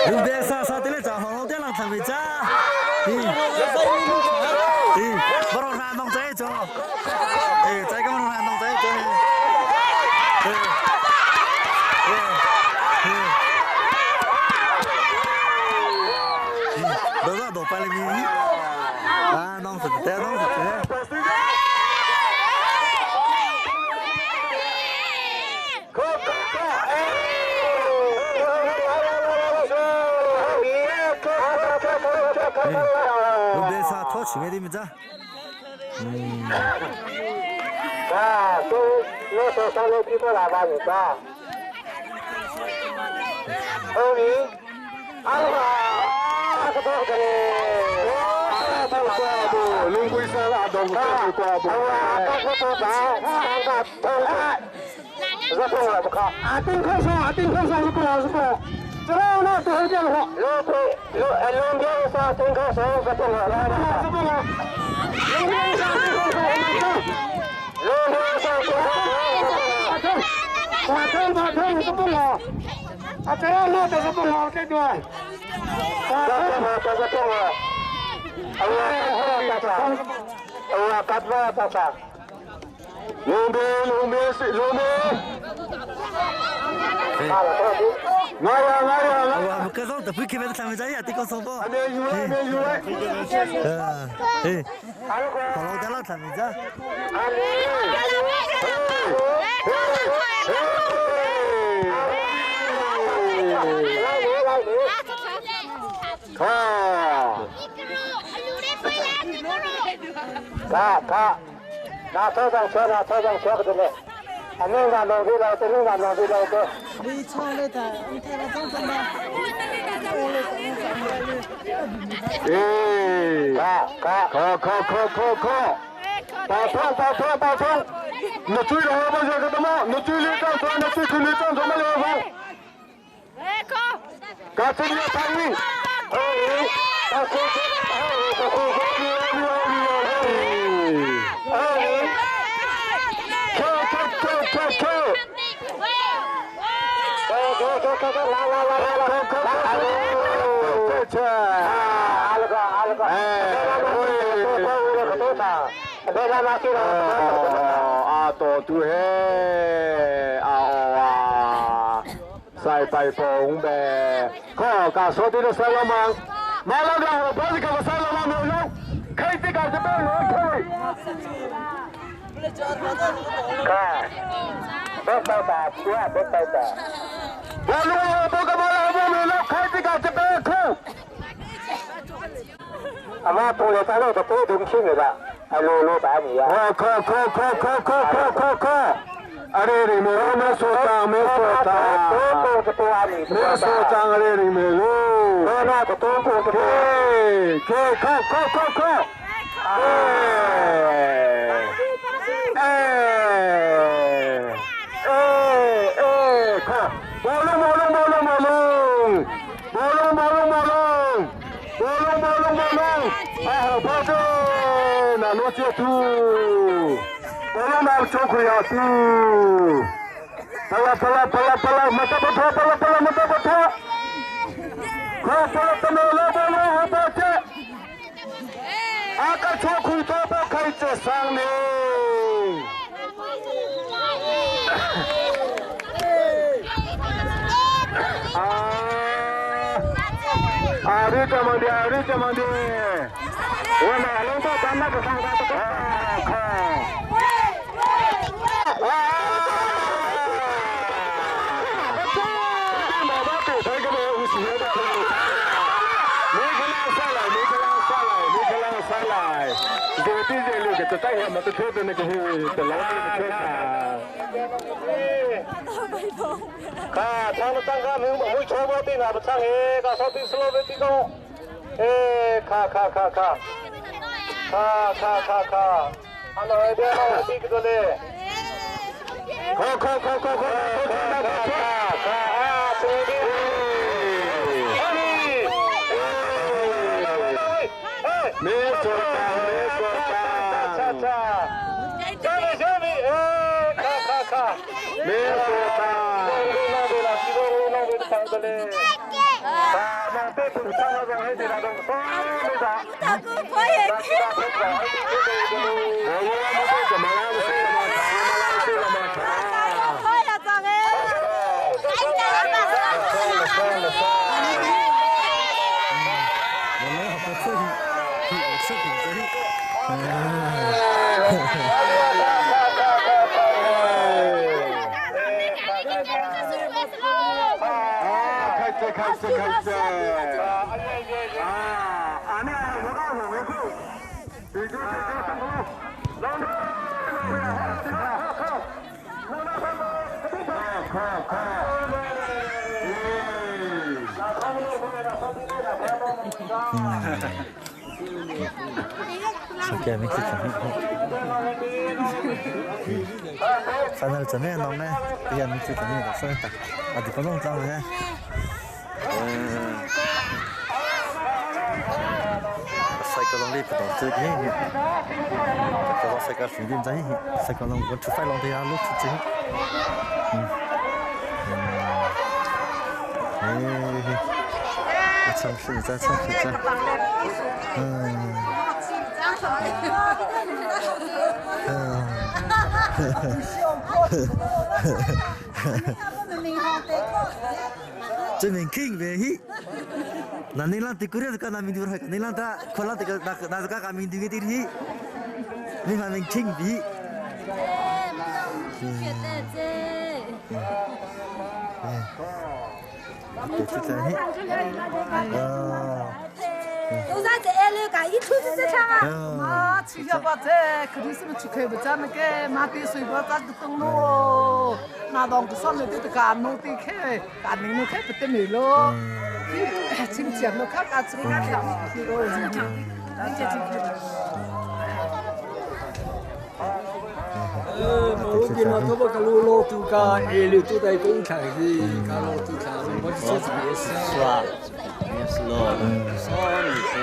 Lungbe sa sa te le cha hong te lang thang cha. Hi. Hi. Barong ra nong chai cho. Eh chai ka barong ra nong chai cho. Eh. Eh. Eh. Đó là đồ phải là gì? À, nong sụt te nong sụt te. 龙边沙拖前面啲咪咋？啊，都我说上楼梯过来吧，你吧。二零，阿爸，阿个多个嘞？龙龟山阿东个瓜布，阿个多大，阿个多大，这个不靠。阿丁克松，阿丁克松是不老是不？这个那多少电话？龙龟龙龙边山丁克松是不老，是不老？龙边山丁克松，龙边山丁克松，马天马天是不老。啊，这样那就是不好，这段。啊，这个这个。龙边龙边是龙边。来呀来呀来！ 哇，嗰种特别特别他们在呀，啲个数波。没有没有。诶，好老得啦，他们在。卡卡，拿车上车，拿车上车个的嘞，啊，你拿东西来，这你拿东西来个。你唱的的，你睇下张怎么？哎，卡卡卡卡卡卡，打通打通打通，你追了我不晓得么？你追了张床，你追去你张床没了不？搞这个参与，二五，二四，二五，二五，二五，跳跳跳跳跳，走走走走走，来来来来来，来来，这阿拉个阿拉个，哎，阿多杜嘿，阿哦啊。赛拜风呗，可搞说的都赛了吗？马老个，我把这个赛了吗？没有，开这个这边来开。看，别打打，别别打打。我如果不干嘛了，我没了，开这个这边扣。阿妈多了，咱那个多东西了，还啰啰打你呀？扣扣扣扣扣扣扣扣。अरे रे मेरो मैं सोता मैं सोता मैं सोता अरे रे मेरो ना तो तो को के के खो खो खो खो ए ए ए खो बोलो बोलो बोलो बोलो बोलो बोलो बोलो बोलो बोलो बोलो आहो बोलो ना नो तू 我老吃亏啊！跑啦跑啦跑啦跑啦，没得不跑，跑啦跑啦没得不跑。快跑啦，跑啦跑啦跑跑去！阿个吃亏都不开这上嘞。啊！阿里这么的，阿里这么的，我马龙到咱那个上班的，啊靠！ 卡，唱的张卡没没错过的，那不唱哎，搞啥的slow的这种，哎，卡卡卡卡，卡卡卡卡，阿那一边那这个嘞，扣扣扣扣扣扣卡卡啊，这个，没错，没错，恰恰，下面下面，哎，卡卡卡，没错，弄的了，这个弄的唱的嘞，卡。Ok, mình sẽ chuẩn bị. Final chuẩn bị nóng này, bây giờ mình sẽ chuẩn bị đọc sách ta. À thì có lông trăng rồi ha. Sai cái lông đi phải đọc chữ cái gì? Cái lông sai cái sử dụng giấy, sai cái lông có chữ phải lông thì ăn lúc chữ. 尝试一下，尝试一下。这边 king 别去，那你让这个人干那民族还，你让他可让这个那那这个干民族的地去，你还能 king 比？都在这里干一出子这场啊！妈，吃小包子，肯定是吃开不咱那个买点水果咱个东喽，那当个上面的干弄的开，干弄弄开不得没喽。真讲了，看看这个看，人家真开。我见到他们个路老多家，二楼都在工厂是，家老多家，我就说是也是是吧？也是咯，少你是。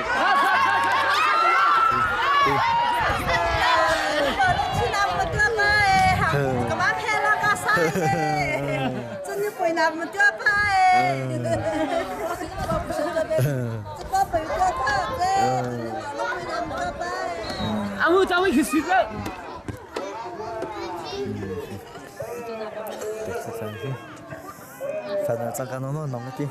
啊，我咱们去睡觉。 Phần sang cái nó nó nóng cái tí.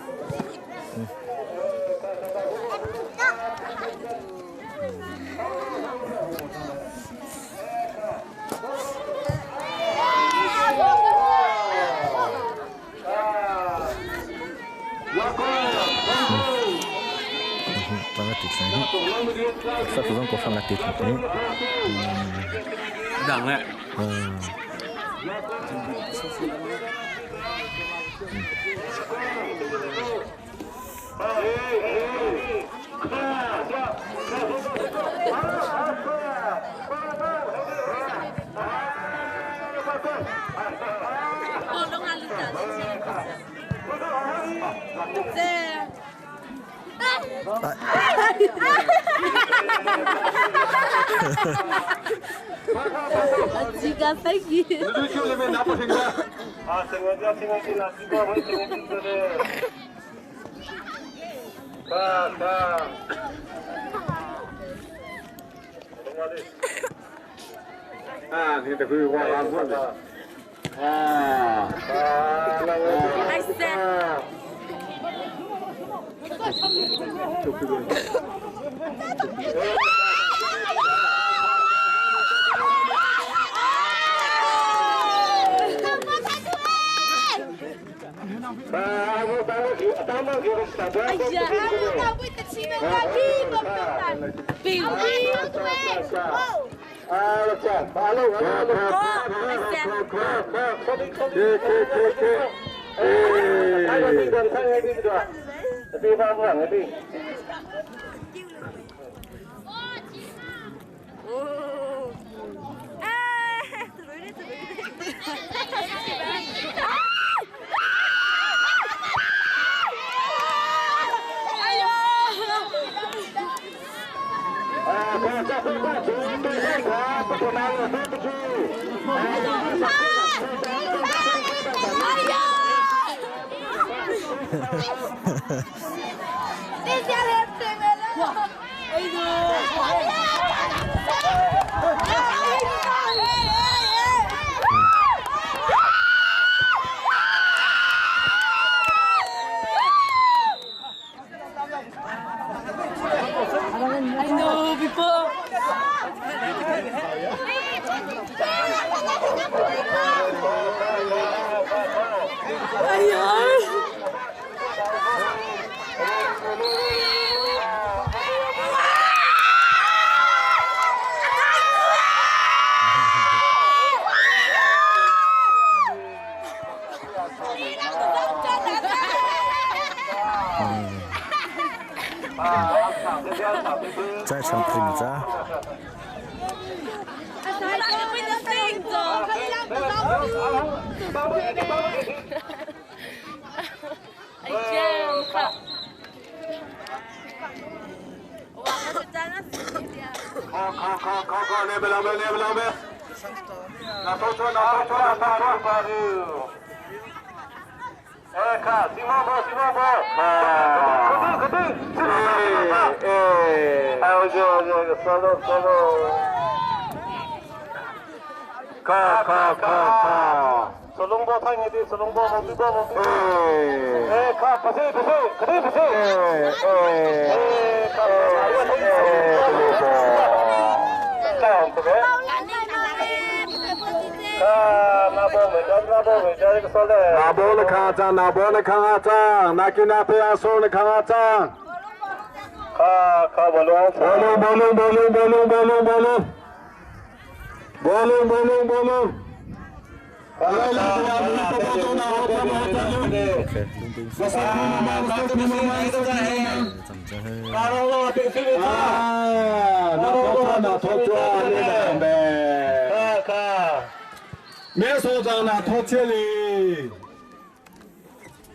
Sao tụi con có phần là tiệt thế? Đẳng lại. I know before. 在场听着。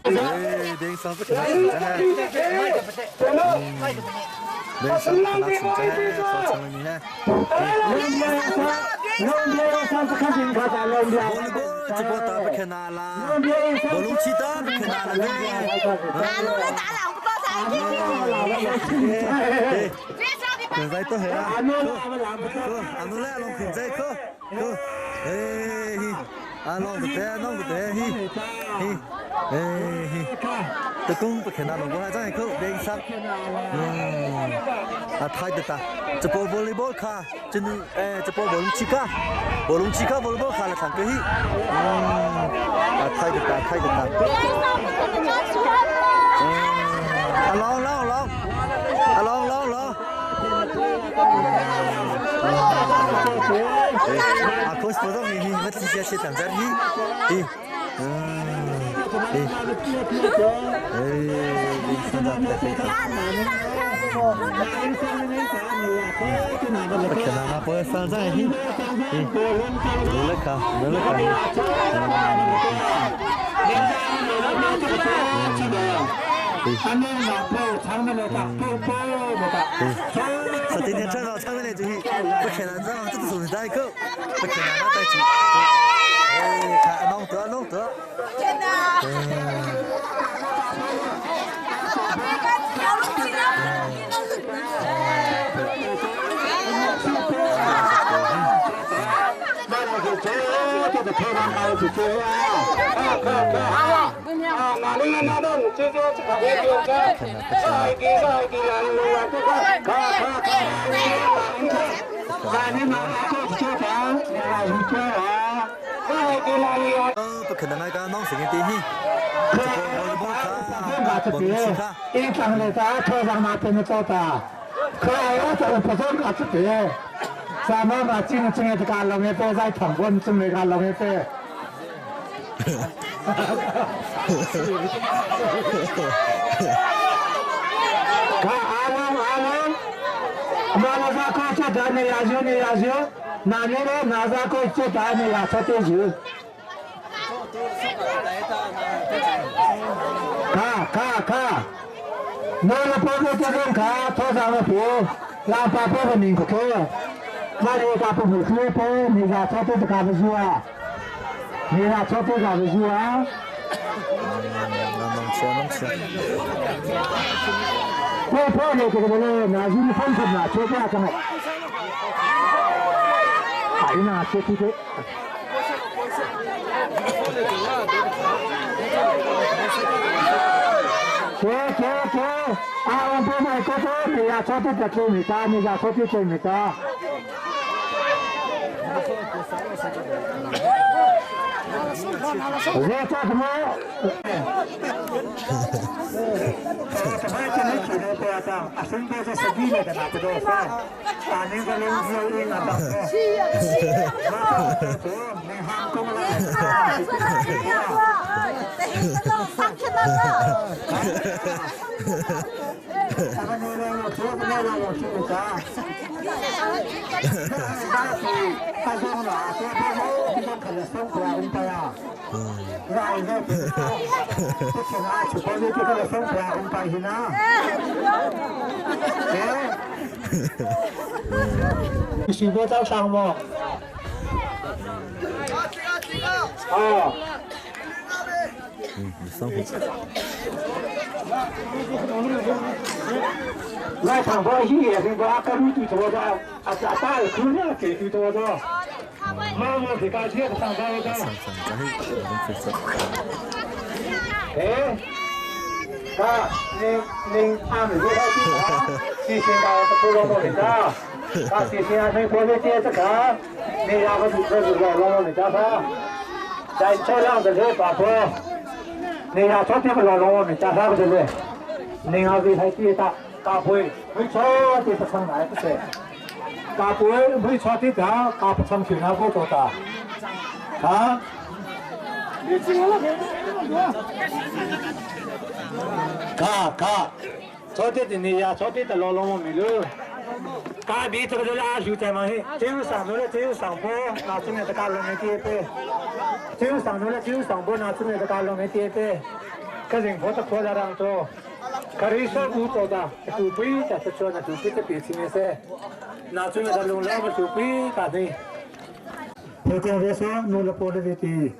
哎，别上不去，别上不去，说成了你看。我这波打不开哪啦？我龙骑打不开哪了？现在都系啊，阿努咧，龙拳仔，哥哥，哎，阿龙个爹，龙个爹，嘿，嘿，哎，嘿，特工不看那龙，我还真系靠边上，啊，太得哒，这波玻璃波卡，真的，哎，这波龙七卡，龙七卡，玻璃波卡来唱歌嘿，啊，太得哒，太得哒，阿龙龙龙，阿龙龙龙。Aku sepotong ini, mesti siapa tanggar ni? Eh, eh, eh, Kenapa boleh saja ini? Eh, boleh kah? Boleh kah? 说今天穿到穿的那就是不可能，这这都是代购，不可能那代志。哎，看弄得弄得。不可能那个弄成个电器。一张来打，头上那边的打，可爱我这个不中啊这边，咱们把进进的这个龙一杯在糖棍进那个龙一杯。看阿龙阿龙，马拉萨克这单的亚洲的亚洲，哪里的哪萨克这单的亚洲的球。卡卡卡，我的包个这种卡，头上的皮，老爸爸的命可可，那你咋不会去包？你咋操作的干不住啊？你咋操作干不住啊？ Nang chia nang chia. Ko pho le ko ko le na uniform khat na che pa ka ai na che ti te. Che che che a on po mai ko ko mi ya cho ti ta che mi ta mi ya cho ti che mi ta. 来唱歌戏也是我跟你对着的，啊啊大的姑娘给对着的，妈妈给干这个上班的。哎，啊，你你阿美这套地方，是现在不老老的家，啊是现在没过来接这个，你两个就是老老的家噻，在这样子的把坡，你要昨天不老老的家啥个对不对？你要为他接大大会，会错的不成来不是？大会会错的家，大不成去那个做的，啊？卡卡，昨天的你呀，昨天的老老我没了。咖比这个就是阿修在嘛嘿，只有上头了，只有上坡，拿出来的咖龙没跌的，只有上头了，只有上坡，拿出来的咖龙没跌的，可人坡的坡在当中，可以说不做的，土币就是说那土币的别情的噻，拿出来的龙老不土币咋的？我刚才说弄了玻璃的，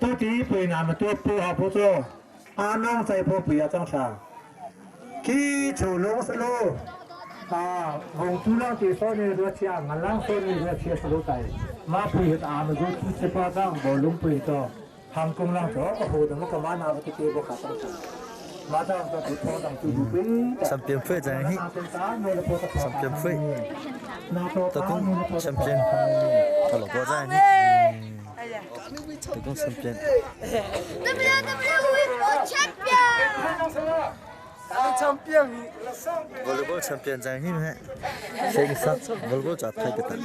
到底被那么多不好不做，阿弄在破不要装啥，基础弄死喽。啊，红猪浪地少年热气啊，俺浪少年热气是都在。马配阿们做主持巴掌，无龙配到，航空浪做个活动，我干嘛拿不起这个卡当？马上就去拖上猪猪背。 Champion phết rằng hi. Champion phết. Tôi cũng champion. Tôi là cô ra hi. Tôi cũng champion. WWE champion. Volleyball champion rằng hi mẹ. Xem sao volleyball chả thấy cái tận.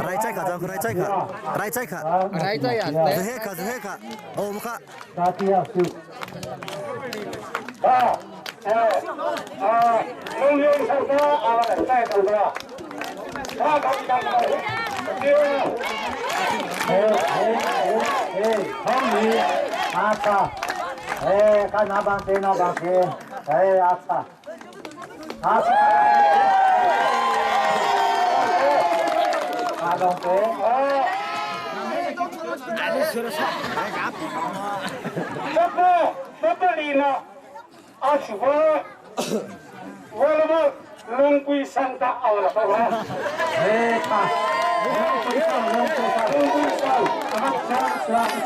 Rai chạy cả rằng rai chạy cả. Rai chạy cả. Rai chạy à? Dễ hết cả, dễ hết cả. Ô mà cả.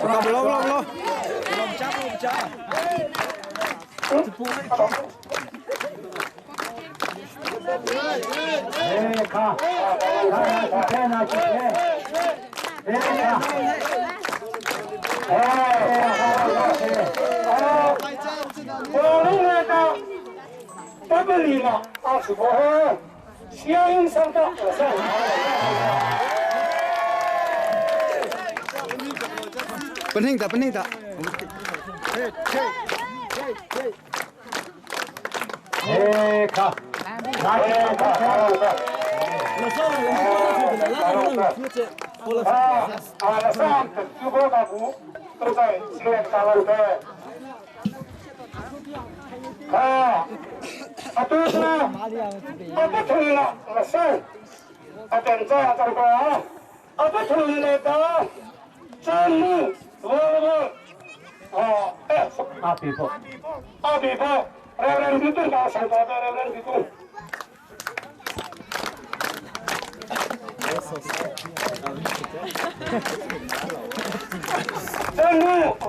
Belum, belum, belum. Belum cap, belum cap. Pening tak, pening tak?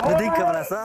Pening ke berasa?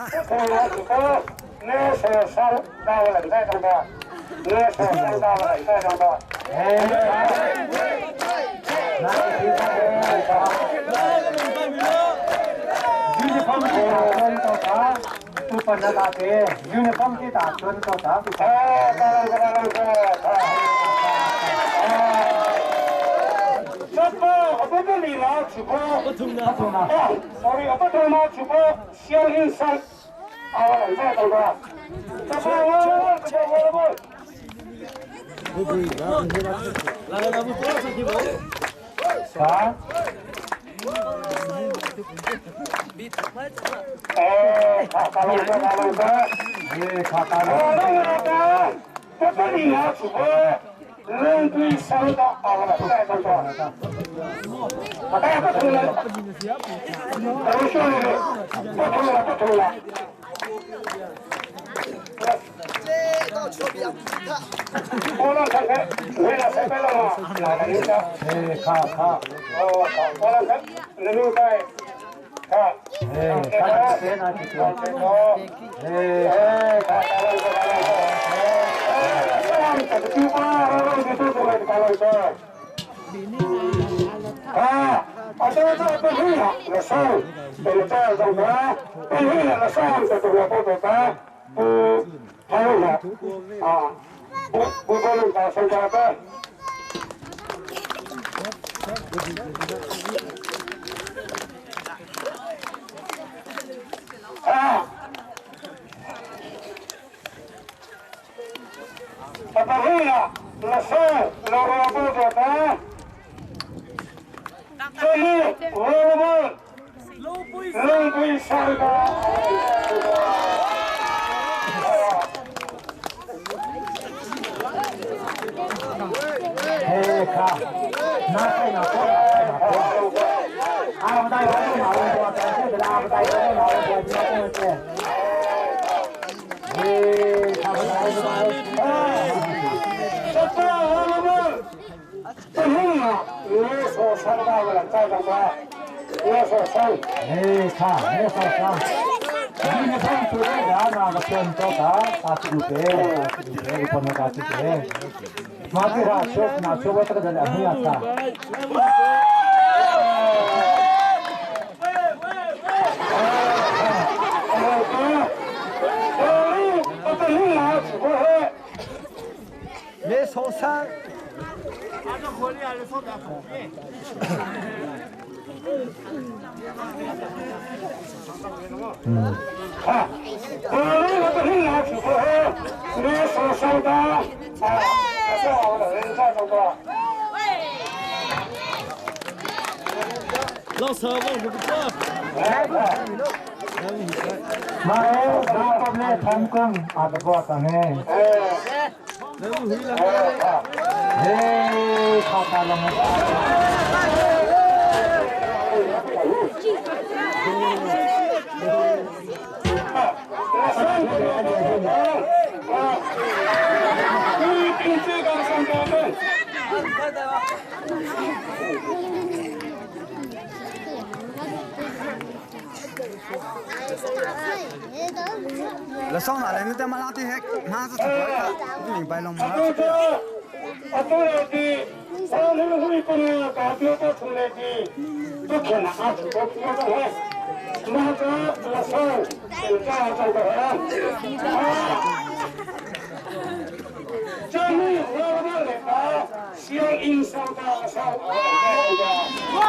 La song na le ni te ma la ti hek na sa thu ka ni bai long ma. 啊，都来的，上那个会不能搞丢到出来的，都看了啊，我我这还，那个我上有这这个啊，这里我们来个，相应上到上哇！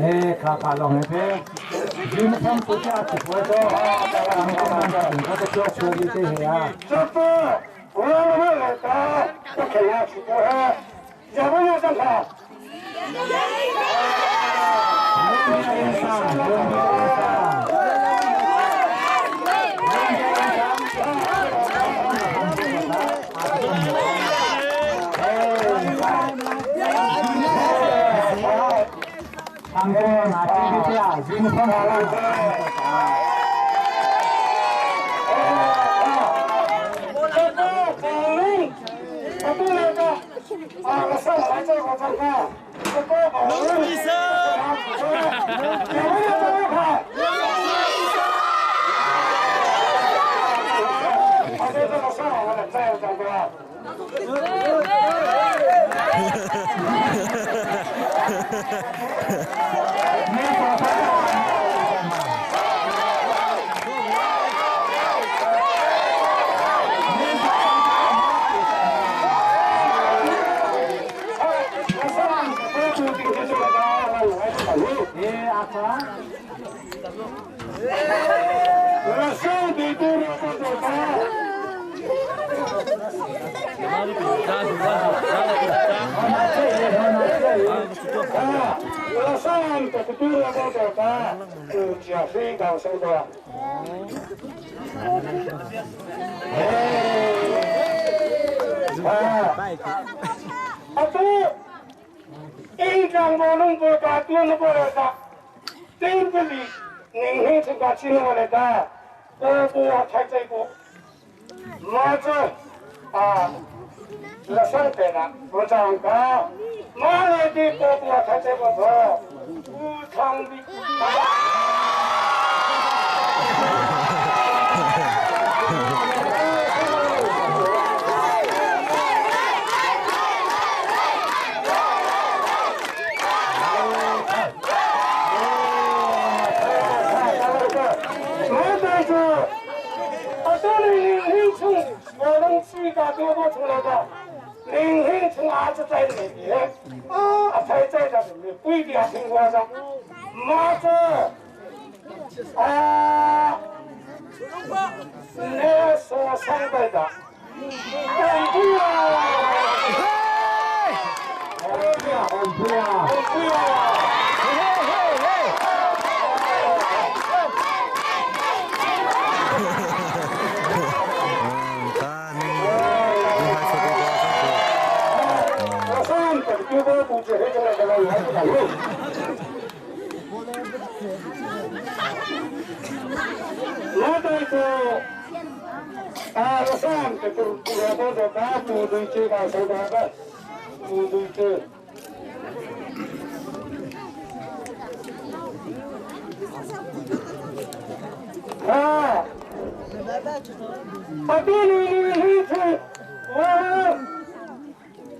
哎，卡卡龙那边，你们他们不下去，我说啊，我这叫车的这些啊。这个我们来个，不肯下去过，要不要上卡？ 唱歌拿这个呀，云峰这个宝龙，啊对那个，啊我上来这个这个，这个宝龙，有没有这个卡？啊这个上来了，这个。 啊，那上边了，不长高，马来的波波太这个错，无常的。 灵兴从阿子在那边，啊，才在这里，不一定要听话上，马子，啊，那说上来的，对不啊？对啊，对啊。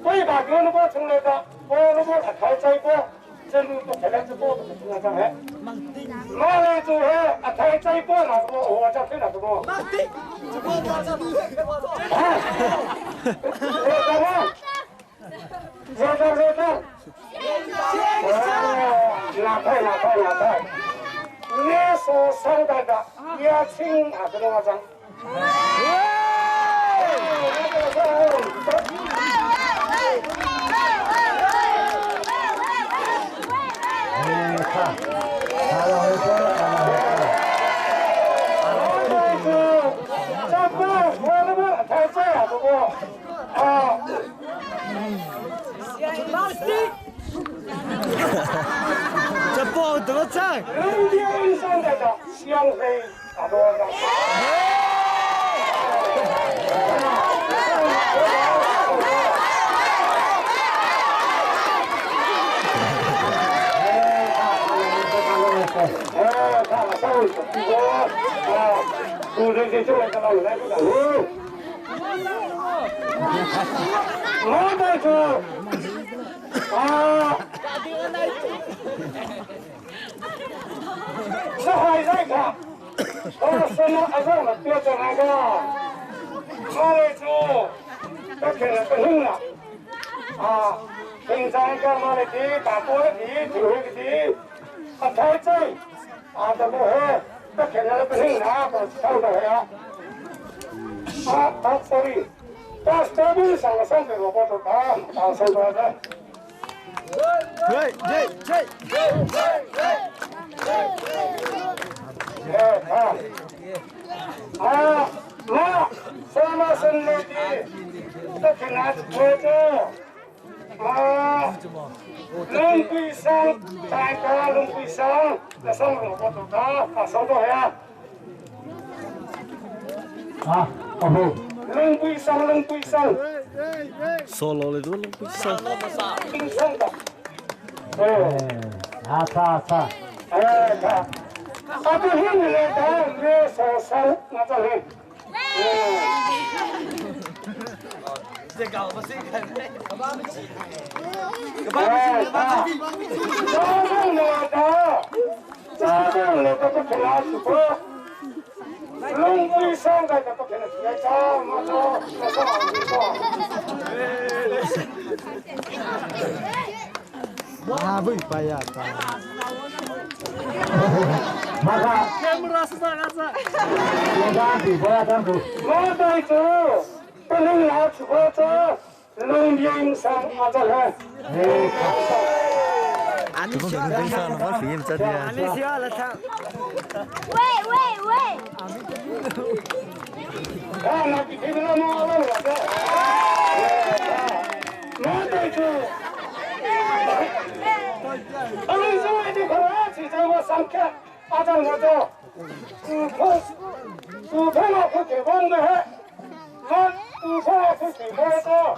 我把给那个从那个，我那个开这个，这路都开来这个，那个哎，马来做啊，开这个那个，我叫开那个。啊，热热热热，拿开拿开拿开，你说上代的也请啊，这个我讲。 这包多长？人间上的香妃啊多少？我在做啊，是还在看，我什么阿公了，别做那个，我来做，都开了不行了，啊，平常干嘛的地，打波的地，土的地，啊，太子，啊，怎么会？都开了不行了，都上头了，啊啊，sorry。啊，哦不，龙龟上，龙龟上。 Solo le dulu龙龟上。上的。哎，啊，擦擦。哎，擦。啊，对，你来打，你说上，那这里。这搞不是看，干嘛不起？干嘛不起？干嘛不起？扎定了，扎定了，都不可能出国。龙龟上的都不可能出来，扎嘛扎，那上 啊，不白呀，马上。我在做，不能拿出国做，龙应上阿这来。 这个龙龟上，我飞不着的。喂喂喂！啊，那比这个么了我这。我在做。 我们认为的可能是在我上课，阿张我做，主控主控啊，不给我们，我主控啊不给我做，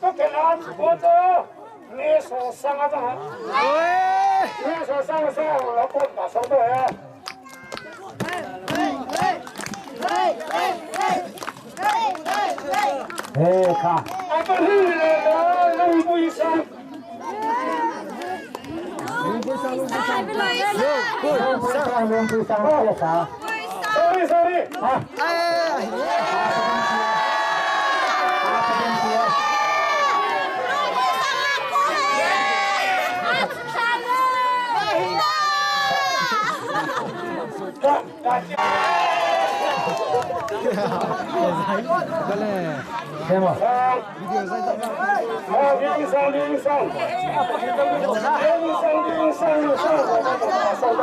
不给他我做，你说上阿张，你说上上老婆打手的呀。哎，看。阿不是来的，龙龟上。 龙龟上，龙龟上，龙龟上，龙龟上，别上。 Sorry sorry，啊。哎。对吗？好，领上领上，领上领上上，我上到了。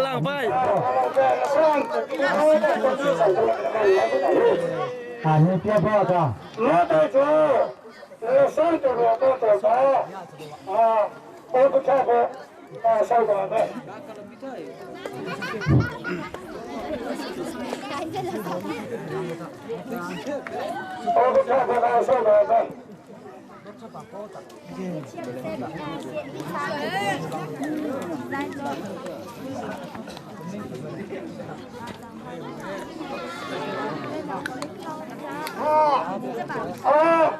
浪费。 啊，你别跑的。我在做，我上头我都做到，啊，我不开火，啊，上岗的。我不开火，啊，上岗的。 啊啊！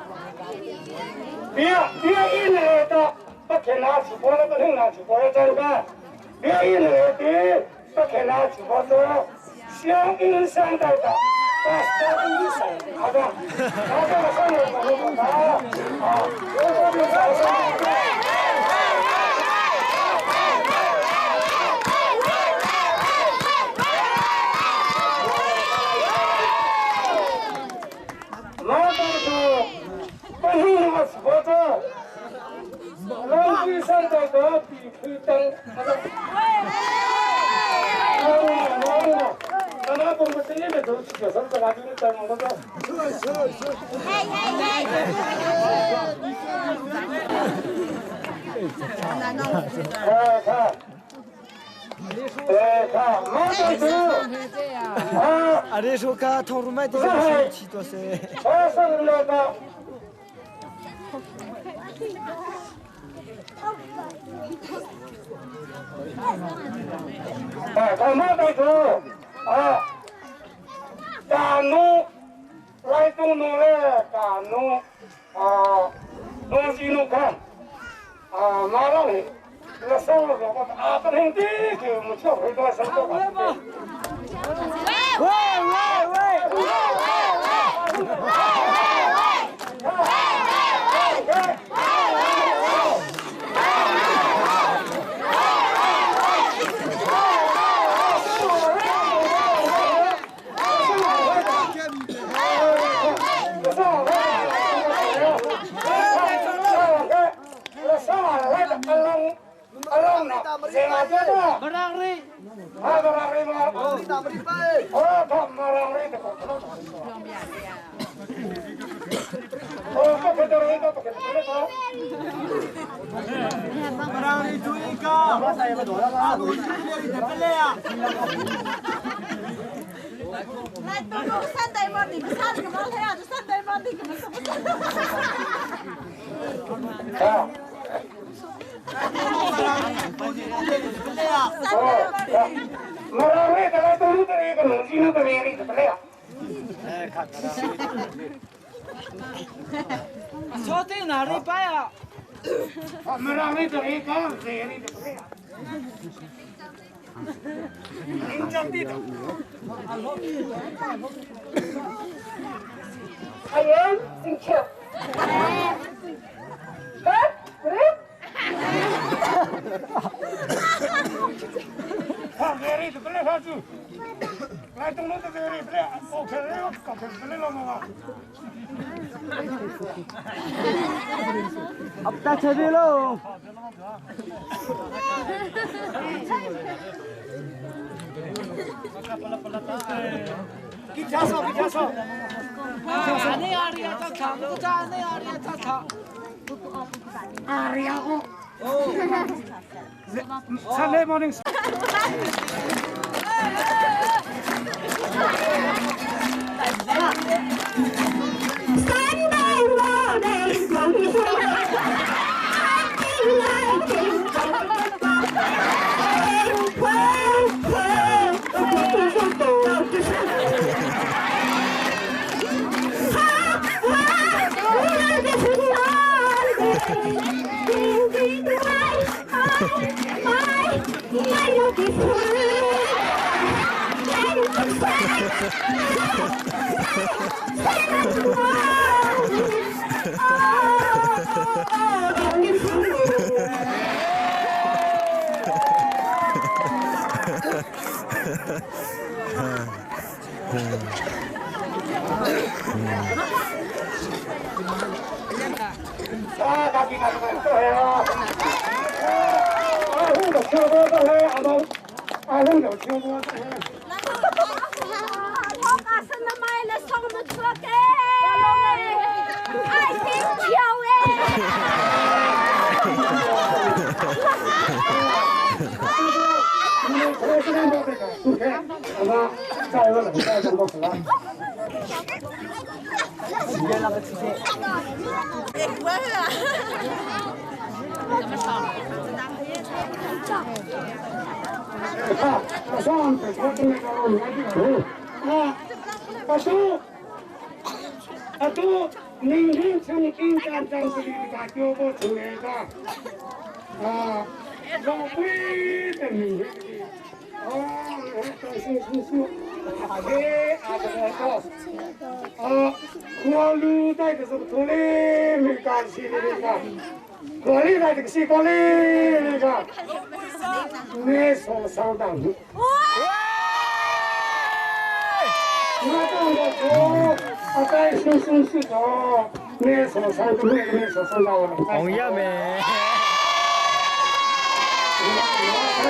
别别一来的，不看拿直播了，不听拿直播了，怎么别一来的，不看拿直播的，相应相待的，啊，相应相，好的，好的，上来我们啊，啊，我这边上。老大哥，不行我直播的，龙龟上的个比开灯，那不不是你们都去就是这个就是灯那个。哎看，哎看，老大哥，啊，啊，你说看，同志们都是七多岁。我是那个。来东农嘞，干农啊，东西农看啊，马上嘞，那上了个啊，不停地就没跳回到上头。喂喂喂喂喂喂喂喂喂 来，东东三代嘛，你们三个嘛，来啊，这三代嘛，你们什么？ 小弟哪里摆啊？ I am thank you. 그래? 阿达车的喽。啊，你阿里亚在唱，我在你阿里亚在唱。 Sunday morning. Sunday morning, 啊，都明天从金山张是大叫我出来的，啊，老鬼的明天，哦，是是是，啊嘞，啊这个啊，我路在这是土里没干系的那个，我里来这个西瓜里那个，你说上当。我这个说，啊，在新新市场，你说上当，你说上当，红叶咩？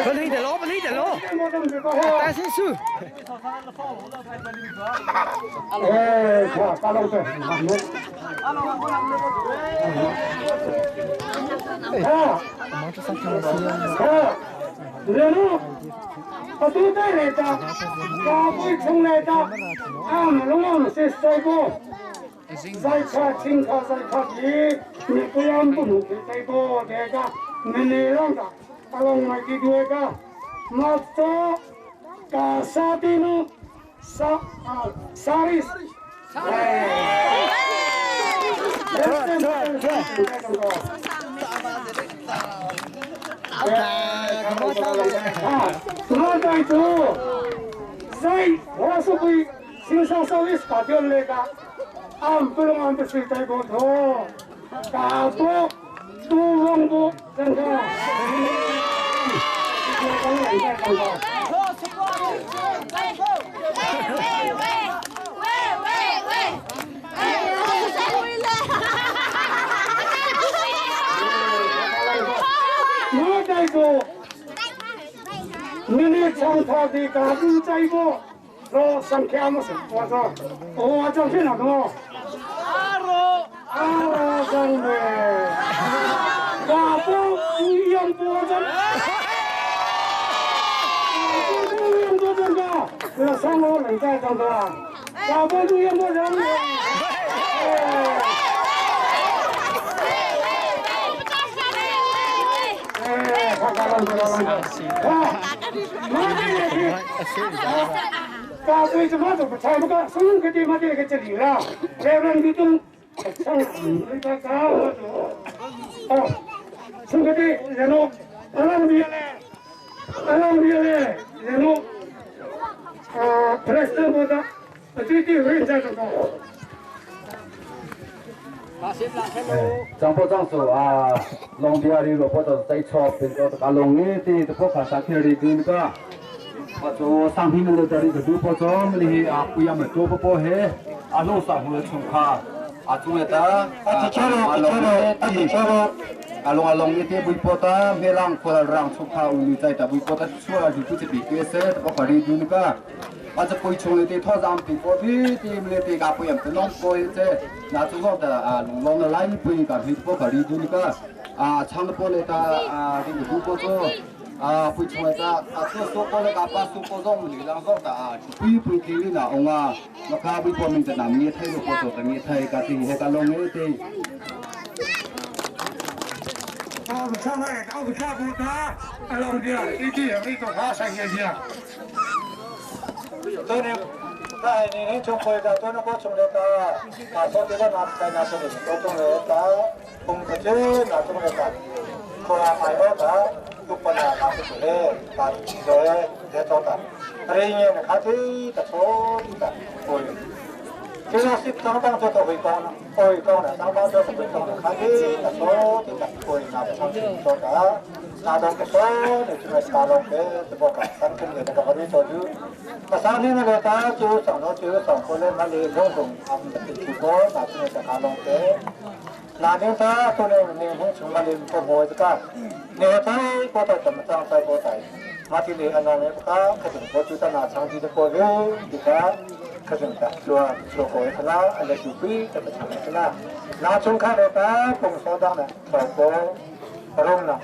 不理得咯，不理得咯，担心输。哎，好，打龙对，啊，啊，然后，啊，都带来的，大会冲来的，俺们拢我是帅哥，在卡清卡在卡地，你不要不努力再多这个， Nini lang ka along mai ki due ka ma to ka sa tinu sa saris. 我在做，在我是为新上手的发表那个，俺不能俺不是在过头，大多都忘不真的。我在做，你你长头的家不在不，说上天没事，我说，我讲去哪个？阿罗，阿罗真的，家不不一样不真，不一样不真的，这上我能在当中啊，家不不一样不真的。 ကာကွယ်စမတော့ပထိုင်မကဆုံးကတိမတဲ့ကချလီလာရေရန်ဒီတုံဆောင်းဒီကကာအော်ဆုံးကတိရနောအလံဒီလေအလံဒီလေရနောအာပရက်စဘောဒါအတီတီရင်းကြတော့ 张部长说啊，龙边的萝卜都在炒，变个这个龙的的这个看上去的那个，我做商品们这里就都不做，么的啊，不要么多不不嘿，啊，弄上回从卡，啊，做的啊，啊，龙的啊，龙啊龙的的不破的，没让过来让出卡，屋里在的不破的，出来就不是比个些，这个法律那个。 啊，这背冲的的托上比过比的么的个不用不弄过这，那主要的啊，龙龙的来一杯个黑波个里头那个啊，唱的波来的啊，这个波做啊，背冲的啊，做说过来个把说过种流浪种的啊，背背给你那翁啊，那卡背波名字那咩睇个波做的咩睇个的那个龙的的。我不唱哎，我不唱不他，哎老弟，你这你做他上年纪啊？ ตัวนี้ถ้าไอ้นี่ชงคอยกับตัวนี้ก็ชงเลยตาอาตัวที่ก็นับใจนับตัวนี้ตัวชงเลยตาคงจะเจอนับชงเลยตาคนละไปว่าตาทุกปัญหานับตัวเลยตาเลยเดี๋ยวตัวตาเรียนนะครับที่ตะโชที่ตาโอ้ย其实是当当做都会讲了，会讲了，当当做都会讲了，看你ตะโชที่ตาโอ้ยนับชงตัวตา နာတော့ကစောနေချမစကာလုံးပဲတဘောကစန်ကနေကဘာလို့တော့ယူအစားနေလည်းတာကျိုးဆောင်တော့ကျိုးဆောင်ကိုလည်းမလေးလုံးလုံးအမ်တတိဘောနာချနေစကာလုံးပဲနာနေတာဆိုနေနေဟင်းချုံမလေးပေါ်ဘောကနေတိုင်းပေါ်တော့တမတောင်ဆိုင်ပေါ်တိုင်းမာတီလေအနောနေကခတဲ့ဘောကျတနာချောင်းဒီပေါ်လေဒီကခတဲ့တာလောလောကိုခလာအလက်ကျူပြီးတချမ်းခလာနာချုံခတဲ့တာပုံစောတော့တော့ပေါ်ရုံနာ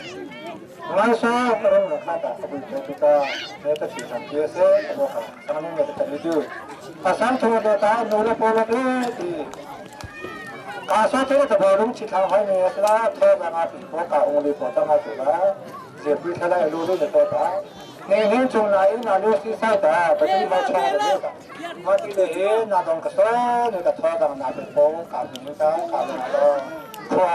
Masa parang nakata kita neta si sampiese aboha sanang neta talidu asam thua de ta nula pola de ti kasa the ta borum chi thang hai ne la the ba ma pi ko ka ong le ko ta ma chu la je pi thala lu lu de to ta ne hin chung na in na lu si sa ta pa ti ma cha de ta ma ti le he na dong ka so ne ta tho da na pe po ka ni ta ka na lo khwa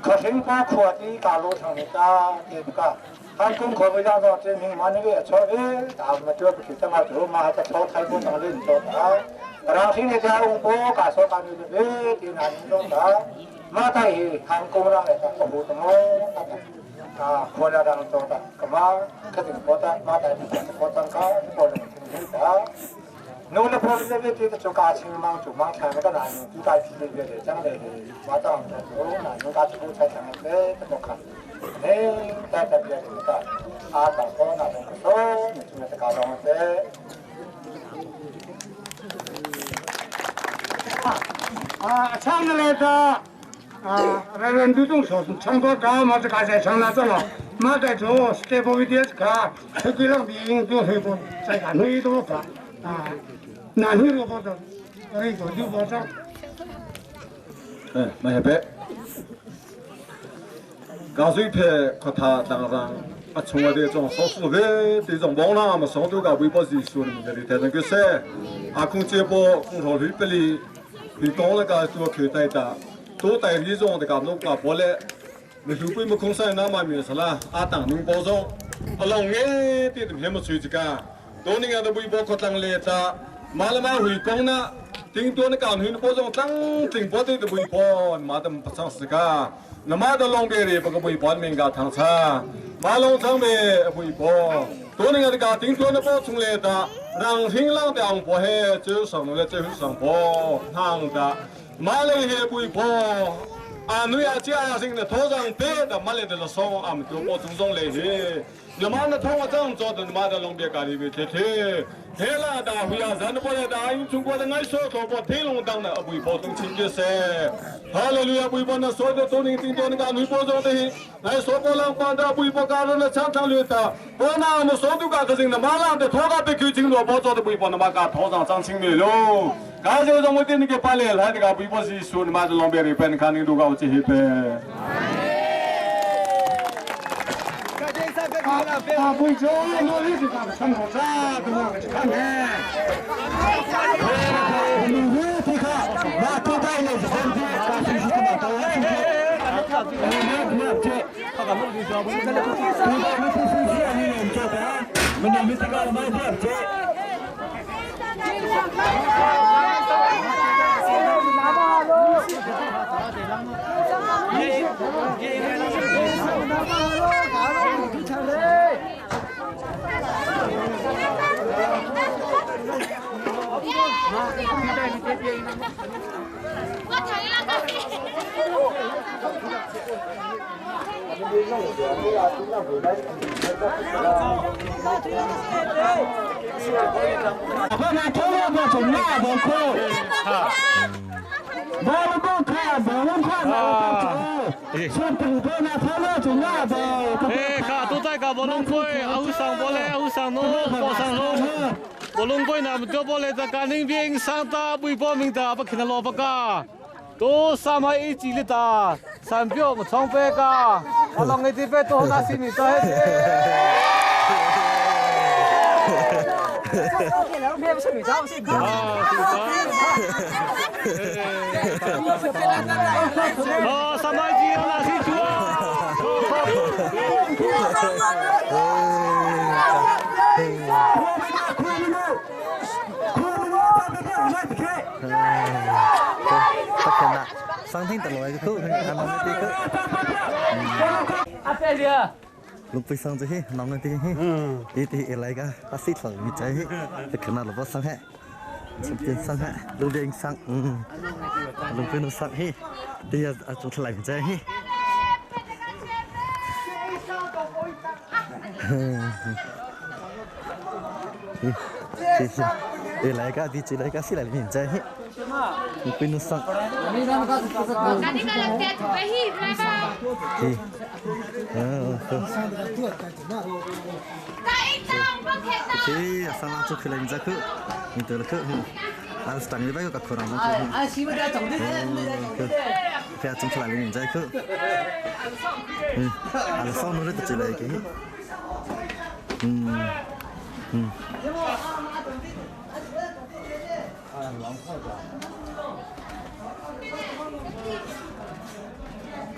可听把可的大路上的大这个，韩国可不讲说这明嘛那个错的，大嘛就不去怎么做嘛，还炒泰国当人做的，然后现在家我不敢说干的的，的那种的，马他也韩国人来的，不怎么啊，可了当做的，干嘛可定不的，马他不当个，不能听的。 นูนพอเรื่อยๆที่จะกาชิงมังจุมังแทนก็นานที่กาที่เรื่อยๆจังเลยมาตั้งแต่โอ้นานกาที่ผู้ใช้ทางเล่ตลกค่ะนี่แต่แต่เบียร์ก็อาต่างก็น่าจะโซ่นี่จะมาการองเต้ 啊，唱的来的啊，来人都懂说，唱歌高嘛是刚才唱那种了，马在做，这部分的卡，这个让别人做很多，再看很多卡啊， 南非罗伯特，哎，个刘伯承。哎，马小白。Ka zui phe khotha tlangrang a chung ade chong so su ve ti zong bong na ma song tu ka bui po ji su ni ni the nang se a khung che po khung ro hui peli hui kong la ka tu khü tai ta tu tai ri zong de ka no ka po le mi hu pui ma khung sai na ma mi sala a tang ning po zong along nge ti tum he ma chui chika to ning a da bui bo khotlang le ta malama hui kong na ting tu na ka hui po zong tlang ting po ti bui pon ma tam pasang sika nama da long be re pa ka bui pon ming ga thang cha ma long chang be bui po to ning a ka ting tu na po chung le ta rang hing lang te ang po he chu sang no le chu sang po hang ta ma le he bui po a nu ya chia sing na tho jang te da ma le de lo song am tu po chung zong le he မြန်မာနထောင်းအကြောင်းကြောတဲ့မာဒလုံးပြကာရီပဲထေထေထေလာတာဟူယာဇန်ပေါ်တဲ့အိုင်ချုံပေါ်တဲ့ငိုင်းဆောတော့ပေါ်ထေလုံးတောင်းတဲ့အပွေပေါ်တုံချင်းကျဆဲဟာလေလုယာပွေပေါ်နဆောတဲ့တုံင်းတင်းတုံးကနွေပေါ်ကြောတဲ့ငိုင်းဆောပေါ်လောင်ပန်တာပွေပေါ်ကာရနချမ်းချမ်းလွတာပေါ်နာမဆောတုကကစင်နမလာတဲ့ထောကပဲကျချင်းတော့ပေါ်ကြောတဲ့ပွေပေါ်နမကထောဆောင်ချမ်းချင်းလေလို့ကာဇေဇမတင်ကေပါလေလာတဲ့ကပွေပေါ်စီဆူနမဒလုံးပဲရိပန်ခါနေတို့ကောချေဟပဲ 啊，不走，我你是干什么子？跟我去看看。 sang thinh tận lối cứ ăn nóng tí cứ lúc bây sang chứ nóng lên tí tí tí lại cái bác sĩ thở bị cháy thì khả năng là bác sang hệ tiền sang hệ lúc đi sang lúc bên nó sang hi tí à chúng ta lại bị cháy hi thì lại cái đi chỉ lại cái xí lại bị cháy hi lúc bên nó sang thì thì sang làm cho khi lên ra cứ mình tự là cứ ăn sáng như vậy có cả khổ lắm thì chúng ta lại mình ra cứ ăn xong nó rất là chỉ lại cái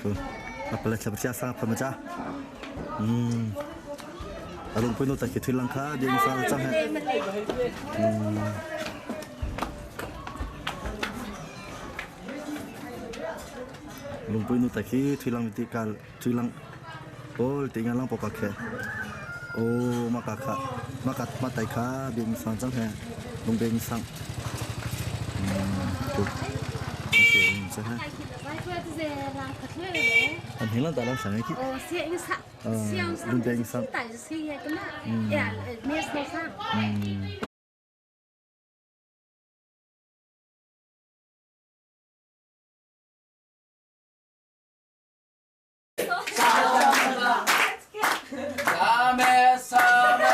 그 apalagi seperti asal pemecah alung pun tak ke Sri dia misal macam alung pun tak ke Sri Lanka tikal Sri Lanka oh tinggal lang pokok ke oh maka ka maka matai ka dia misal macam he lung dia misal tu anh hiểu là tại làm sao cái lung dia misal Sabe.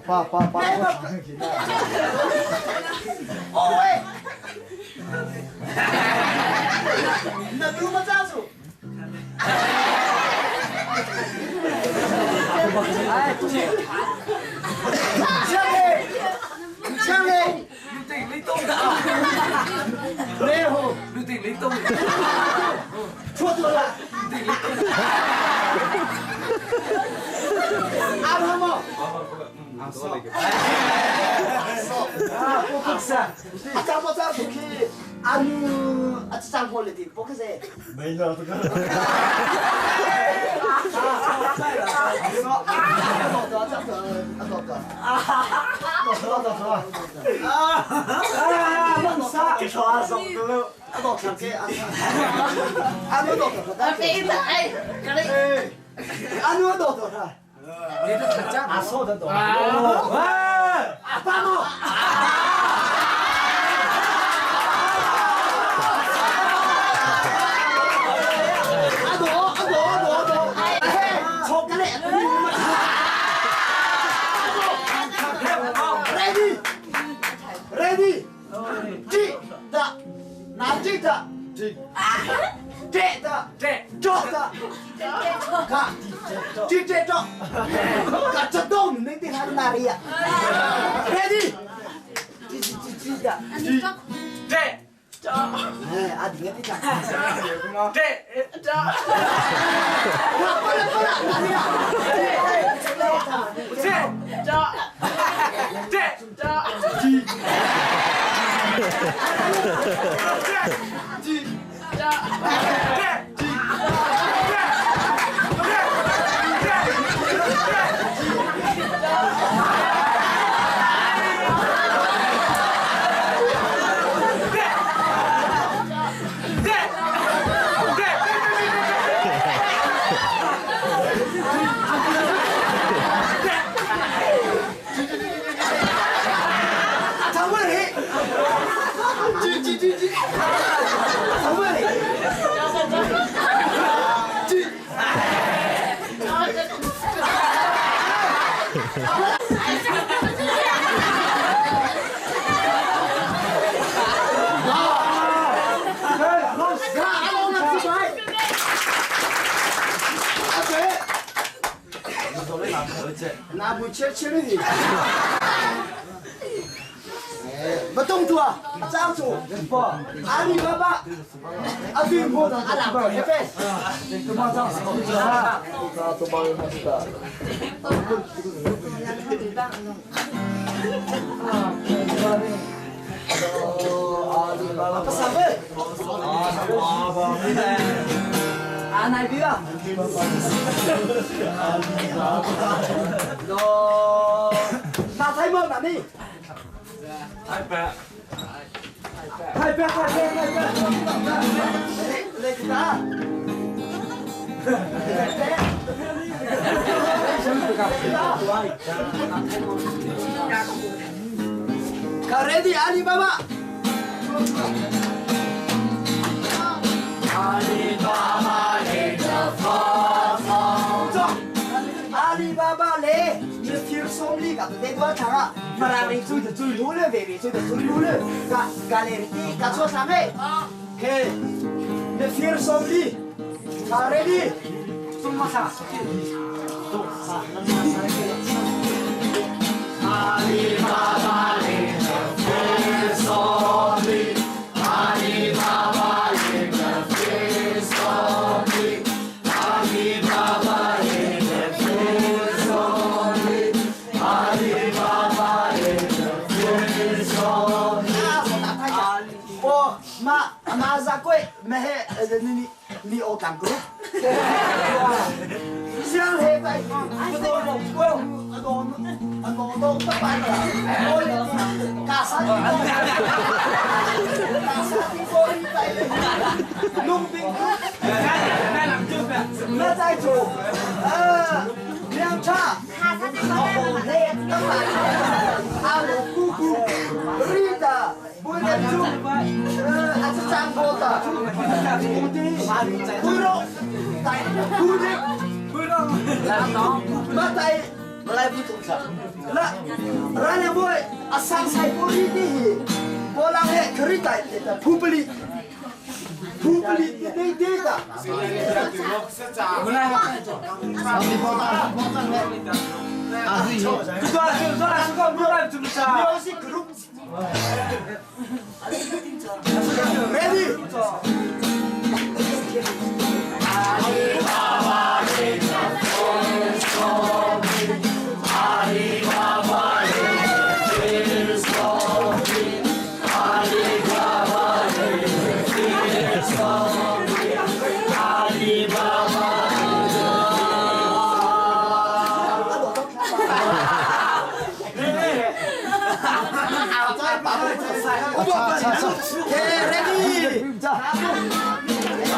Pa pa pa. Oh eh. Na tu ma cha su. Ai, 相嘞，相嘞，你顶你动的，没有，你顶你动，错错了，阿婆么？啊，不不是，阿张不张出去，阿奴阿张过来的，不可是。没有这个。 Ready, ready, 记得，拿记得，记，记得，记得，卡，记记着，卡这动你得看哪里呀？Ready，记记记记得，记，这，哎，阿弟，你讲，这，这，过来过来，阿弟啊，这，这，这，这，记，记，这，这，记，张伟丽，记记记记，张伟丽，记。那不切切了的，不动作，张住，阿里巴巴，阿对我阿拉伯黑白，阿啥呗？阿奶比啊。那太忙哪里？太白，太白太白太白，来个啥？卡 ready 阿里巴巴。阿里巴巴领着发财。走，阿里巴巴来，你听送礼个，得多长啊？马来人做的做路了，外面做的做路了，嘎嘎来的嘎做啥嘞？嘿，你听送礼，卡 ready，做嘛啥？阿里巴巴领着飞送礼，阿里巴巴领着飞送礼，阿里巴巴领着飞送礼，阿里巴巴领着飞送礼。我马马扎贵，没嘿，你你我干过。相黑白，不多龙过，罗罗东不白的，我嘎啥的，嘎啥的我一百的，农民那在做，凉茶，哦嘞，阿罗姑姑，丽的，不能做，还是张哥的，不肉，带不的，马带。Malai bu tung thla. La rale boy asang sai pori ti hi bolang he khari tai te ta phupali phupali ti te te ta. Music group. Ready? Okay, ready?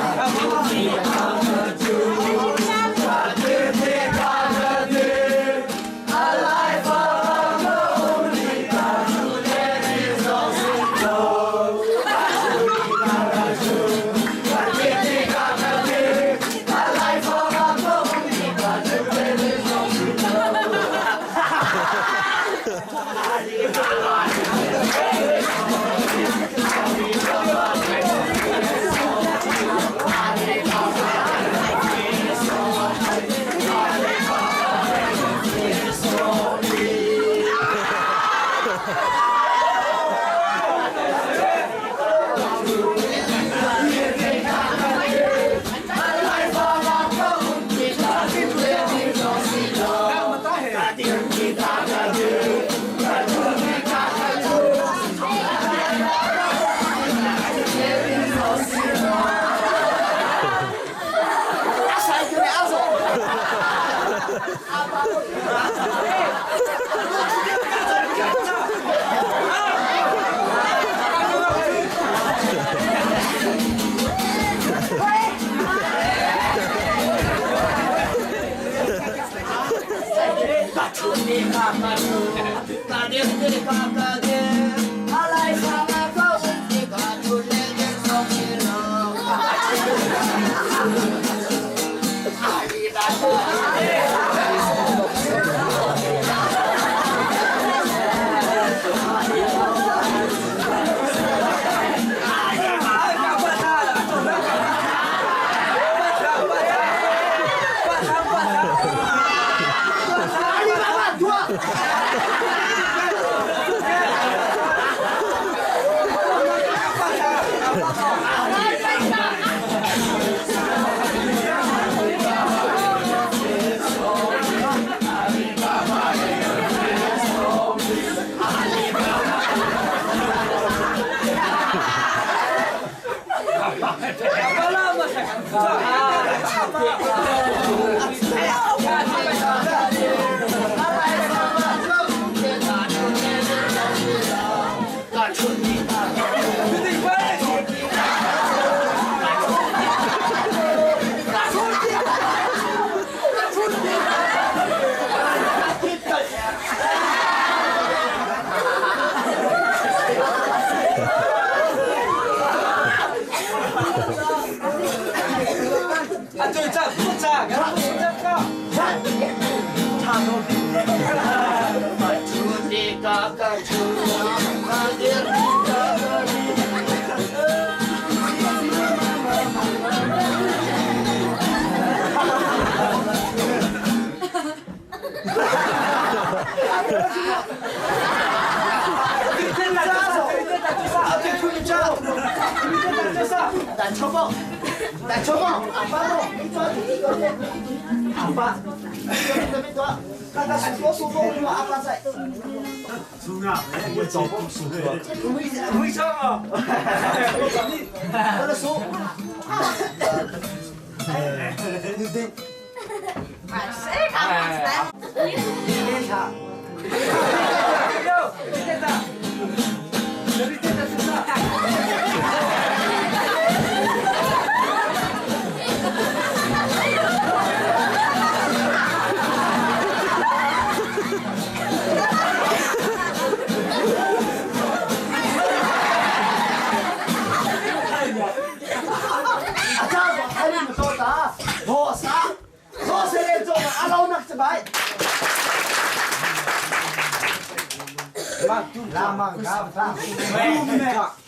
La mang ka ta.